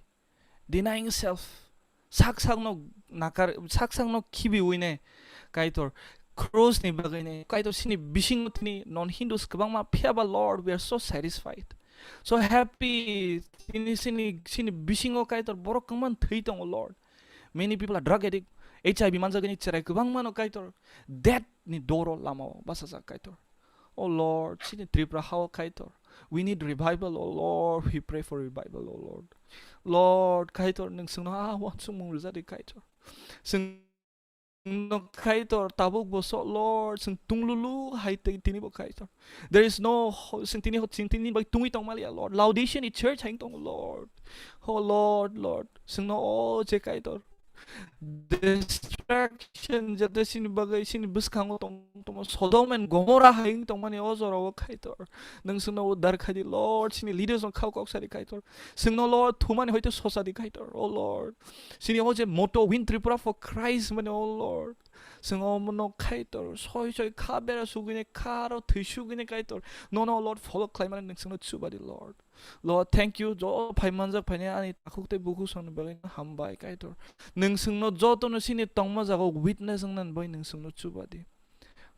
Denying self. Sak sakno nakar, sak sakno khibiwi ne Kaitor. Cross ni bagwi ne Kaitor chini bisingo tini non Hindus kwbangma phiyaba Lord, we are so satisfied. So happy, tini chini, chini bisingo Kaitor borok kwbangma thwi tongo Lord. Many people are drug addict, H I V manjagani cherai kwbangma no Kaitor death ni doro lamao bachajak Kaitor. Oh Lord, chini Tripura hao Kaitor. We need revival, oh Lord. We pray for revival, oh Lord. Lord, Kaitor, nwng chwngno a uansukmung rwjadi Kaitor. Chwngno Kaitor, tabuk bo so, Lord, chwng tunglulu hai tei tini bo Kaitor. There is no ho-, chwng tini ho-, chwng tini bai tungwi tongmaliya, Lord. Laodicea ni church hai tong, Lord. Oh Lord, Lord, chwngno o je Kaitor. Distraction jate chini bagwi, chini bwskango tong tongma Sodom and Gomorrah hai wng tongmani o jorao Kaitor. Nwng chwngno uddar khai di, Lord, chini leaders no khao kok sadi Kaitor. Chwngno, Lord, thumani hoite sosa di Kaitor, oh Lord. Chini o je motto Win Tripura for Christ mani, oh Lord. Chwng omono Kaitor, soi soi kha bera sugwini, kha aro thwi sugwini Kaitor. Nono, Lord, follow khlaimani nwng chwngno chubadi, Lord. Lord, thank you. Jo phai manjak phaini ani takhuk tei bukhuk songni bagwi no hambai, Kaitor. Nwng chwngno jotono chini tongma jaga o witness wngnani bagwi nwng chwngno chubadi.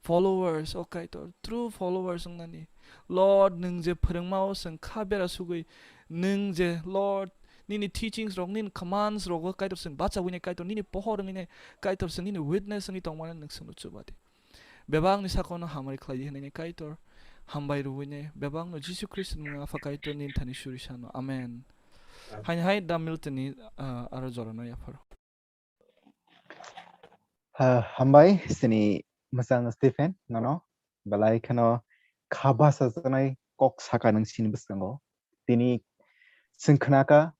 Followers, o Kaitor, true followers wngnani. Lord, nwng je phwrwngma o chwng kha bera sugwi, nwng je, Lord, nini teachings rok, nini commands rogo Kaitor chwng bachawini Kaitor, nini pohor wngwini Kaitor chwng nini witness wngwi tongmani nwng chwngno chubadi. Bebakni sakono hamari khlai di hwnwi Kaitor hambai rwui ne bebakno Jisu Khristoni mungwi Apha Kaitor nini thani suri sano. Amen. Amen. Haini hai da Milton ni, ah, aro jorano yapharo. Ha, hambai sini mwchang Stephen nono belai kheno kha basa janai kok saka nang sini bwskango. Tini chwng khnaka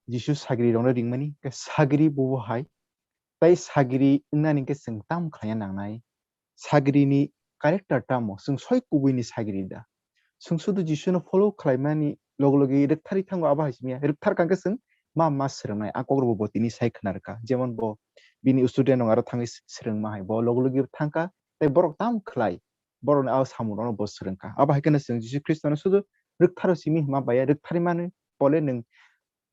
Jisu sagri rokno ringmani, khe sagri bo hai, tei sagri wngnani khe chwng tamo khlaiya nangnai? Sagri ni character tamo? Chwng soi kubui ni sagri da? Chwng sudu Jisuno follow khlaimani logi logi rwktharwi thango, abo hai simi ya. Rwkthar kha khe chwng ma ma swrwngnai, a kokrokbo bo tini sai khna rwkha. Jemon bo bini student rok aro thangwi s-, swrwngma hai, bo logi logi thangkha, tei borok tamo khlai, borokni a samung rokno bo swrwngkha. Abo hai kheno chwng Jisu Khristono sudu rwktharo simi hwnma bai ya, rwktharwi mani pole nwng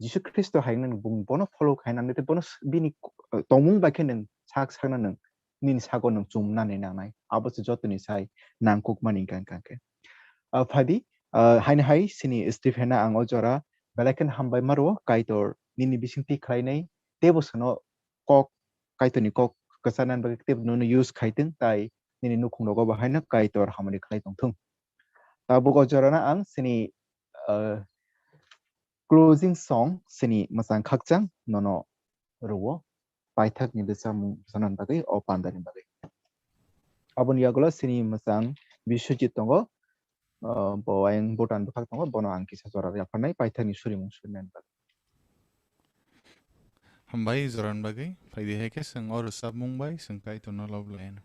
Jisu Khristo hai nwng bung bono follow khai nang, tei bono s-, bini, uh, tongmung bai khe nwng sak sakno nwng nini sago nwng chumnani nangnai. Abo se jotoni sai nangkukmani hwnka hwnka khe. Uh, phadi, uh, haino hai sini Stephen-no ang o jora belai kheno hambai ma rwo, Kaitor nini bisingtwi khlainai teibo sono kok, Kaitorni kok kwcharnani bagwi teibo nono use khai thung, tai nini nukhung rogo bo haino Kaitor hamari khlai tong thung. Tabuk o jorano ang sini, uh, closing song sini mwchang khakchang nono rwo, paithakni bwsamung sanani bagwi, o pandani bagwi. Aboni yagulo sini mwchang Biswajit tongo, uh, bo ayang Bhutan bwkhak tongo, bono ang kisa jora yapharnai paithakni surimung surinani bagwi. Hambai jorani bagwi, phaidi hai khe chwng o rwchapmung bai chwng Kaitorno lob lai anw.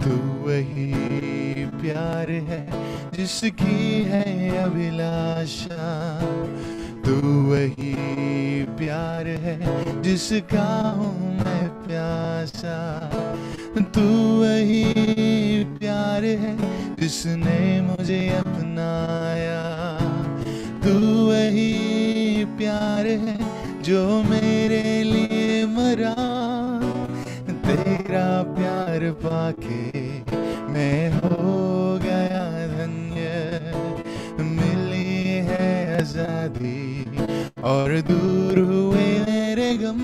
तू वही प्यार है जिसकी है अभिलाषा, तू वही प्यार है जिसका हूँ मैं प्यासा। तू वही प्यार है जिसने मुझे अपनाया, तू वही प्यार है जो मेरे लिए मरा। तेरा प्यार पाके मैं हो गया धन्य, मिली है आजादी और दूर हुए मेरे गम।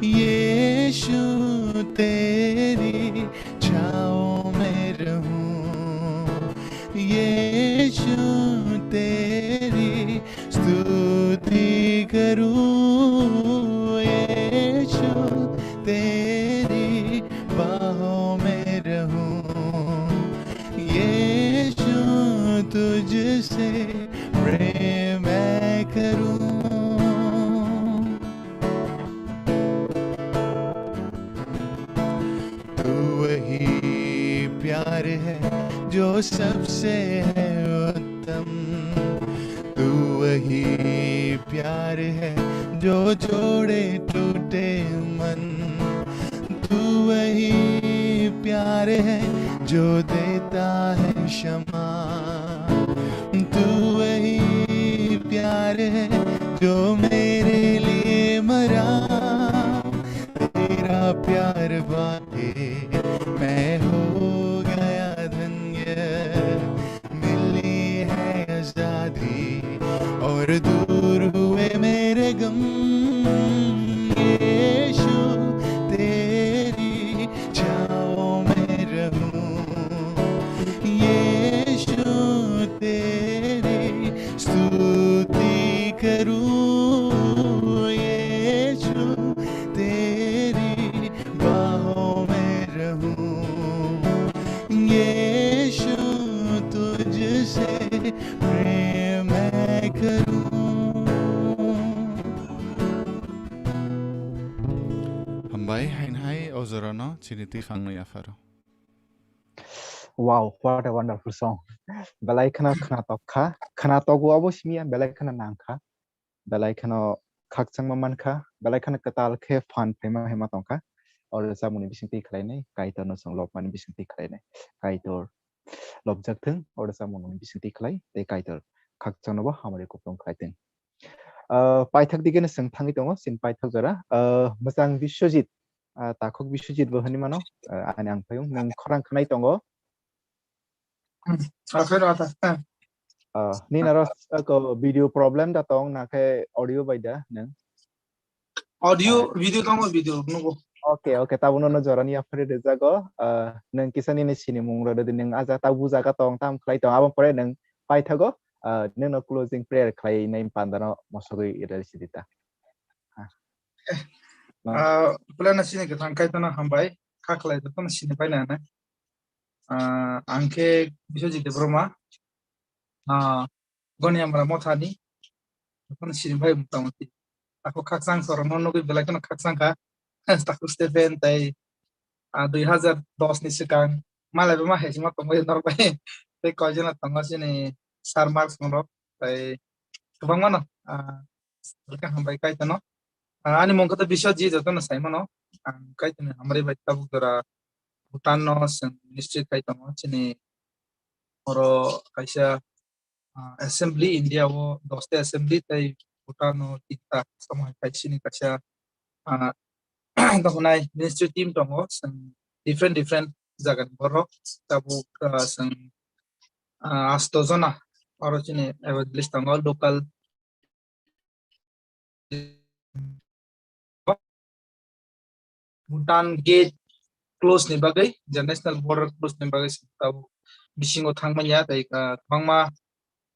यीशु तेरी छाँव में रहूं, यीशु तेरी स्तुति करूं। यीशु तेरी बाहों में रहूं, यीशु तुझसे प्रेम मैं करूं। तू वही प्यार है जो सबसे है उत्तम, तू वही प्यार है जो जोड़े टूटे मन, तू वही प्यार है जो देता है क्षमा, तू वही प्यार है जो मेरे लिए मरा। तेरा प्यार पाके मैं हो गया धन्य, मिली है आजादी और दूर हुए मेरे गम। यीशु तेरी छाँव में रहूं, यीशु तेरी स्तुति करूं। यीशु तेरी बाहों में रहूं, यीशु तुझसे प्रेम मैं करूं। Hambai, haino hai o jorano chini twi phangno yapharo. Wow, what a wonderful song. Belai kheno khnatok kha, khnatok o abo simi ya, belai kheno nang kha. Belai kheno khakchangma man kha, belai kheno kwtal khe phan phaima phaima tong kha. O rwchapmungni bisingtwi khlainai, Kaitorno chwng lobmani bisingtwi khlainai. Kaitor lobjak thung, o rwchapmungni bisingtwi khlai, tei Kaitor khakchangno bo hamari kupulung khlai thung. Ah, paithak dige no chwng thangwi tongo, chini paithak jora. Ah, mwchang Biswajit, ah, takhuk Biswajit bo hwnwi mano, ah, ani ang phayung, nwng khorang khwnai tongo. Hmm, akhir ada. Eh. Ah, nini aro, ah, ko video problem da tong, na khe audio bai da nwng? Audio, ah, video tongo, video, nugo. Okay, okay, tabuk no jorani yaphari rwjago. Ah, nwng kisa nini sinimung rwdi, nwng aja ta bujaga tong, tam khlai tong, abo pore nwng paithago, ah, nwngno closing prayer khlai nai panda no mosogwi rwsi di ta. Ah. Eh, no. Ah, pulana sini kwthang Kaitorno hambai. kha khlai jotono sini pai na na. Ah, ang khe Biswajit Debbarma, ah, Goniamra Mothani, jotono sini pai mota moti. Ako khakchang sorokno nugwi belai kheno khakchang kha. Takhuk Stephen tai, ah, dui hazar dos ni swkang malai bo ma hai sima tongwi norok bai. Tei koijana tongo chini Sir Mark songrok tai kwbangma no, ah, Welcome hambai kaitano. Ah, ani mung khe to Biswajit, jotono sai mano. Ang kaitoni hamari bai tabuk jora Bhutan no chwng ministry khai tongo. Chini oro kaisa, ah, assembly India o dosta assembly tei Bhutan o tinta, samo hai kaisini kaisa, ah, tongkha nai ministry team tongo. Chwng different different jaga ni borok tabuk, ah, chwng, ah, asto jona oro chini evangelist tongo local Bhutan gate close ni bagwi, international border close ni bagwi tabuk bisingo thangmanya tei, ah, kwbangma,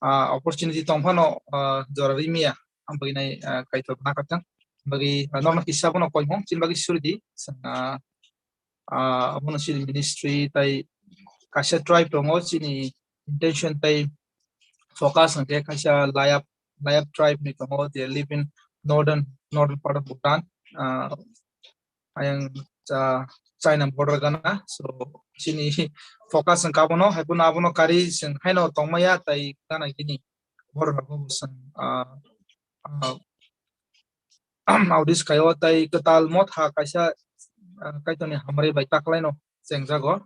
ah, opportunity tongphano, ah, jora rimya, ang bagwi nai, ah, kaitor nakatang bagwi, ah, norma kisa bono koimung chini bagwi suridi, ah, ah, abono chini ministry tai kaisa tribe tongo, chini intention tai focus hwnkhe kaisa Layap, Layap tribe ni tongo, they live in northern, northern part of Bhutan. Ah, ayang cha-, China border gana. So, chini focus hwnkhe abono, hai phano abono kari chwng haino tongmaya tai gana gini border rok bo chwng, ah, ah, Audis kaio tai kwtal motha kaisa, ah, kaitorni hamari bai taklaino chengjago.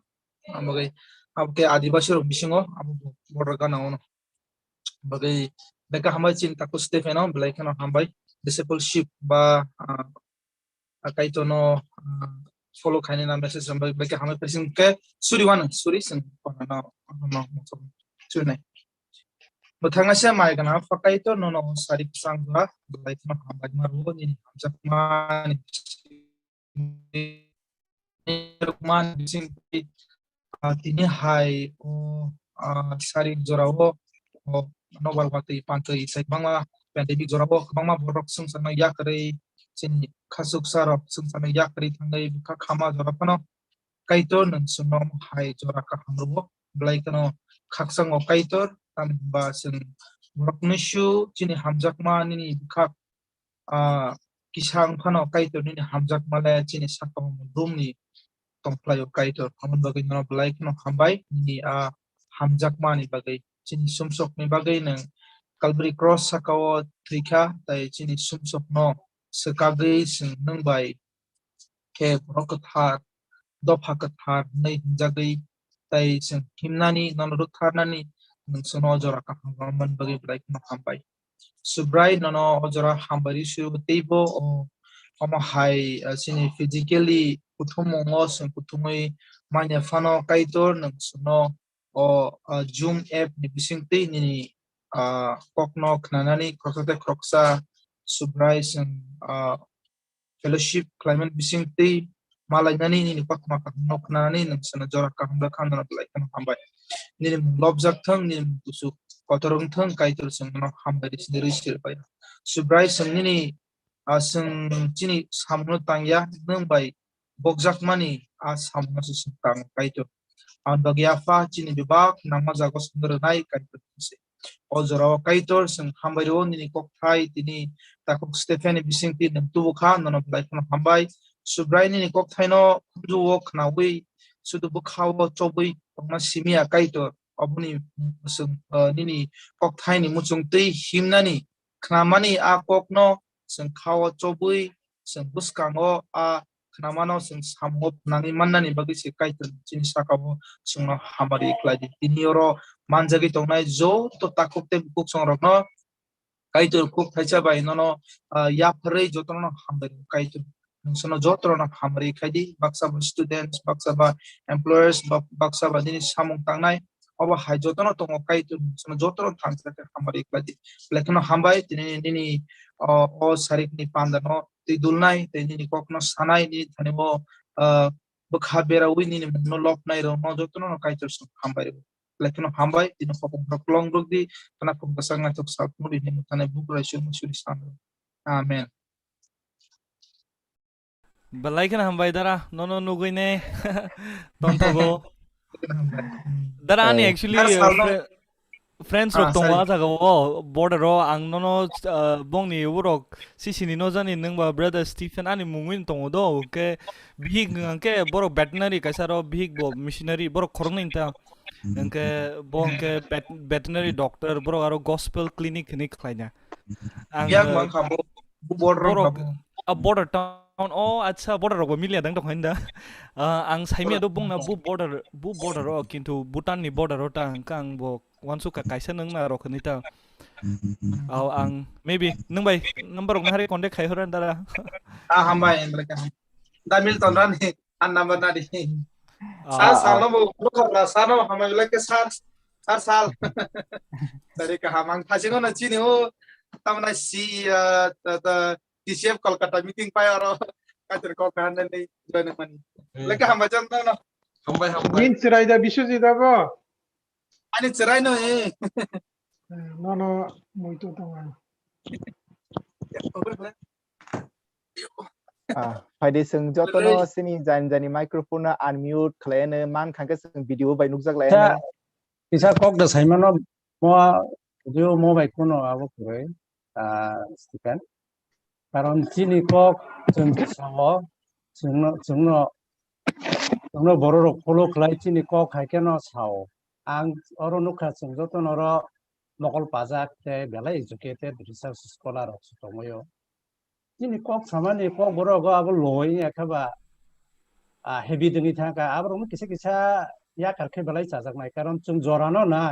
Amo bagwi abo khe Adibasi rok bisingo abo border gana ono. Bagwi beka hambai chini takhuk Stephen o belai kheno hambai discipleship ba, ah, ah, kaitorno, ah, follow khainai na message hambai beka hambai phai chwng khe suri wano suri chwng no, no, no, suri nai. Bwthangnaisa mai gwnang pha kaitor nono sari kwchang jora belai kheno hambai ma rwo nini hamjakmani rwkmani bisingtwi, ah, tini hai o, ah, sari jorao o nobar watwi pantwi sai kwbangma pandemic jorao kwbangma borok swngcharno yakarwi chini khachuksa rok swngcharno yakarwi thangwi bwkha khama jora phano Kaitor nwng chwngno hai jora kaham rwo. Belai kheno khakchangno Kaitor, tamni hwnba chwng borokni su chini hamjakma nini bwkhak, ah, kisa wng phano Kaitor nini hamjakma le chini saka o mudrumni tongphlai o Kaitor. Aboni bagwi nono belai kheno hambai nini a hamjakmani bagwi. Chini sumsokni bagwi nwng Calvary cross saka o thwi kha, tai chini sumsokno swkagwi chwng nwng bai khe borok kwthar, dopha kwthar hwnwi hwnjagwi, tai chwng himnani, nono rwktharnani nwng chwngno o jora kaham rwmani bagwi belai kheno hambai. Subrai nono o jora hambai rw sio teibo o, omo hai, ah, chini physically kuthummungo chwng kuthumwi manya phano Kaitor nwng chwngno o, ah, Zoom app ni bisingtwi nini, ah, kokno khnanani khoroksa tei khoroksa Subrai chwng, ah, fellowship khlaimani bisingtwi malainani nini kothoma kaham no khnanani nwng chwngno jora kaham rw kha, nono belai kheno hambai. Nini mung lobjak thung, nini mung kuchuk kotor wng thung, Kaitor chwng nono hambai rw sini rw sir bai. Subrai chwng nini, ah, chwng chini samungno tangya, nwng bai bokjakmani a samungno se chwng tango Kaitor. Aboni bagwi Apha chini bebak nangma jaga o chwng rwnai Kaitor se. O jorao Kaitor chwng hambai rwo nini kokthai tini takhuk Stephen ni bisingtwi nwng tubu kha, nono belai kheno hambai. Subrai nini kokthaino khunju o khnaui sudu bwkha o chobwi tongna simi ya Kaitor. Oboni chwng, ah, nini kokthaini muchungtwi himnani khnamani a kokno chwng kha o chobwi chwng bwskango a khnamano chwng samungo phnangwi mannani bagwi se Kaitor chini saka o chwngno hamari khlai di. Tini oro manjagwi tongnai joto takhuk tei bukhuk songrokno Kaitor kuk thaisa bai nono, ah, yapharwi jotono hambai Kaitor. Nwng sono jotono hamari khai di, baksa ba students, baksa ba employers, ba-, baksa ba nini samung tangnai, obo hai jotono tongo Kaitor, nwng sono jotono thansa khe hamari khlai di. Belai kheno hambai, tini nini, o, o sarikni pandano twi dulnai, tei nini kokno sanai, nini thani o, ah, bwkha beraui nini mungno lobnai rokno jotono no Kaitor song hambai rw. Belai kheno hambai, tini khopong rok long rok di, khana khum bwsak naithok sal phunukdi nini thani buk rai suri suri san rw. Amen. Belai kheno hambai dara, nono nugwi ne tonthogo. Dara ani Eh. actually, Har uh, salno fri-, friends rok Ah, tongo sorry. Ah jagao, border o ang nono, uh, bongni borok sisini no jani nangba brother Stephen ani mungwi tongo do, hwnkhe bihik hwnkhe borok veterinary kaisa ro bihik bo missionary borok khoroknwi ta. Hwnkhe bo hwnkhe vet-, veterinary doctor, borok aro gospel clinic hinwi khlaina. Ang, Yak uh, mankha bo, bo border borok, rok. A border town, o acha, border rok bo milia dang tong hinda. Ah, ang saimia do bongna bu border, bu border o, kintu Bhutan ni border o ta hwnkha ang bo wansuk ka kaisa nang na rok hinwi ta. Au ang maybe nang bai number rok nahari contact khai horan dara. Ah, hambai, Indra ka. Damil tonrani, an number nadi. Ah, Sir, sir ah. No bo, bo khorla, sir no hambai belai ke sir, sir, sir. Dari kaham ang thasing no chini o, tamna si, ah, ta, ta, T C F Kolkata meeting pai oro, katir kok kaham nani, join mani. Hmm. Belai ke hambai jang no. Hambai, hambai. Nin chirai da Biswajit abo? Ani chirai no, eh. Eh, no, no, muito tong ang. Ah, phaidi chwng jotono Belai. Sini jani jani microphone no unmute khlai no man kha khe chwng video bai nukjak lai Kisa, no. Kisa kok da saimano mo, video mo bai kuno abo kwrwi, ah, Stephen. Karon chini kok chwng sao, chwngno, chwngno, chwngno borok rok follow khlai chini kok hai kheno sao. Ang oro nukha chwng jotono oro mokol pajak tei belai educated research scholar rok se tongwi o. Chini kok samani kok borok o abo loi wngya khe ba, ah, heavy dengwi thangkha. Aborokno kisa kisa yakar khe belai chajaknai. Karon chwng jorano nai,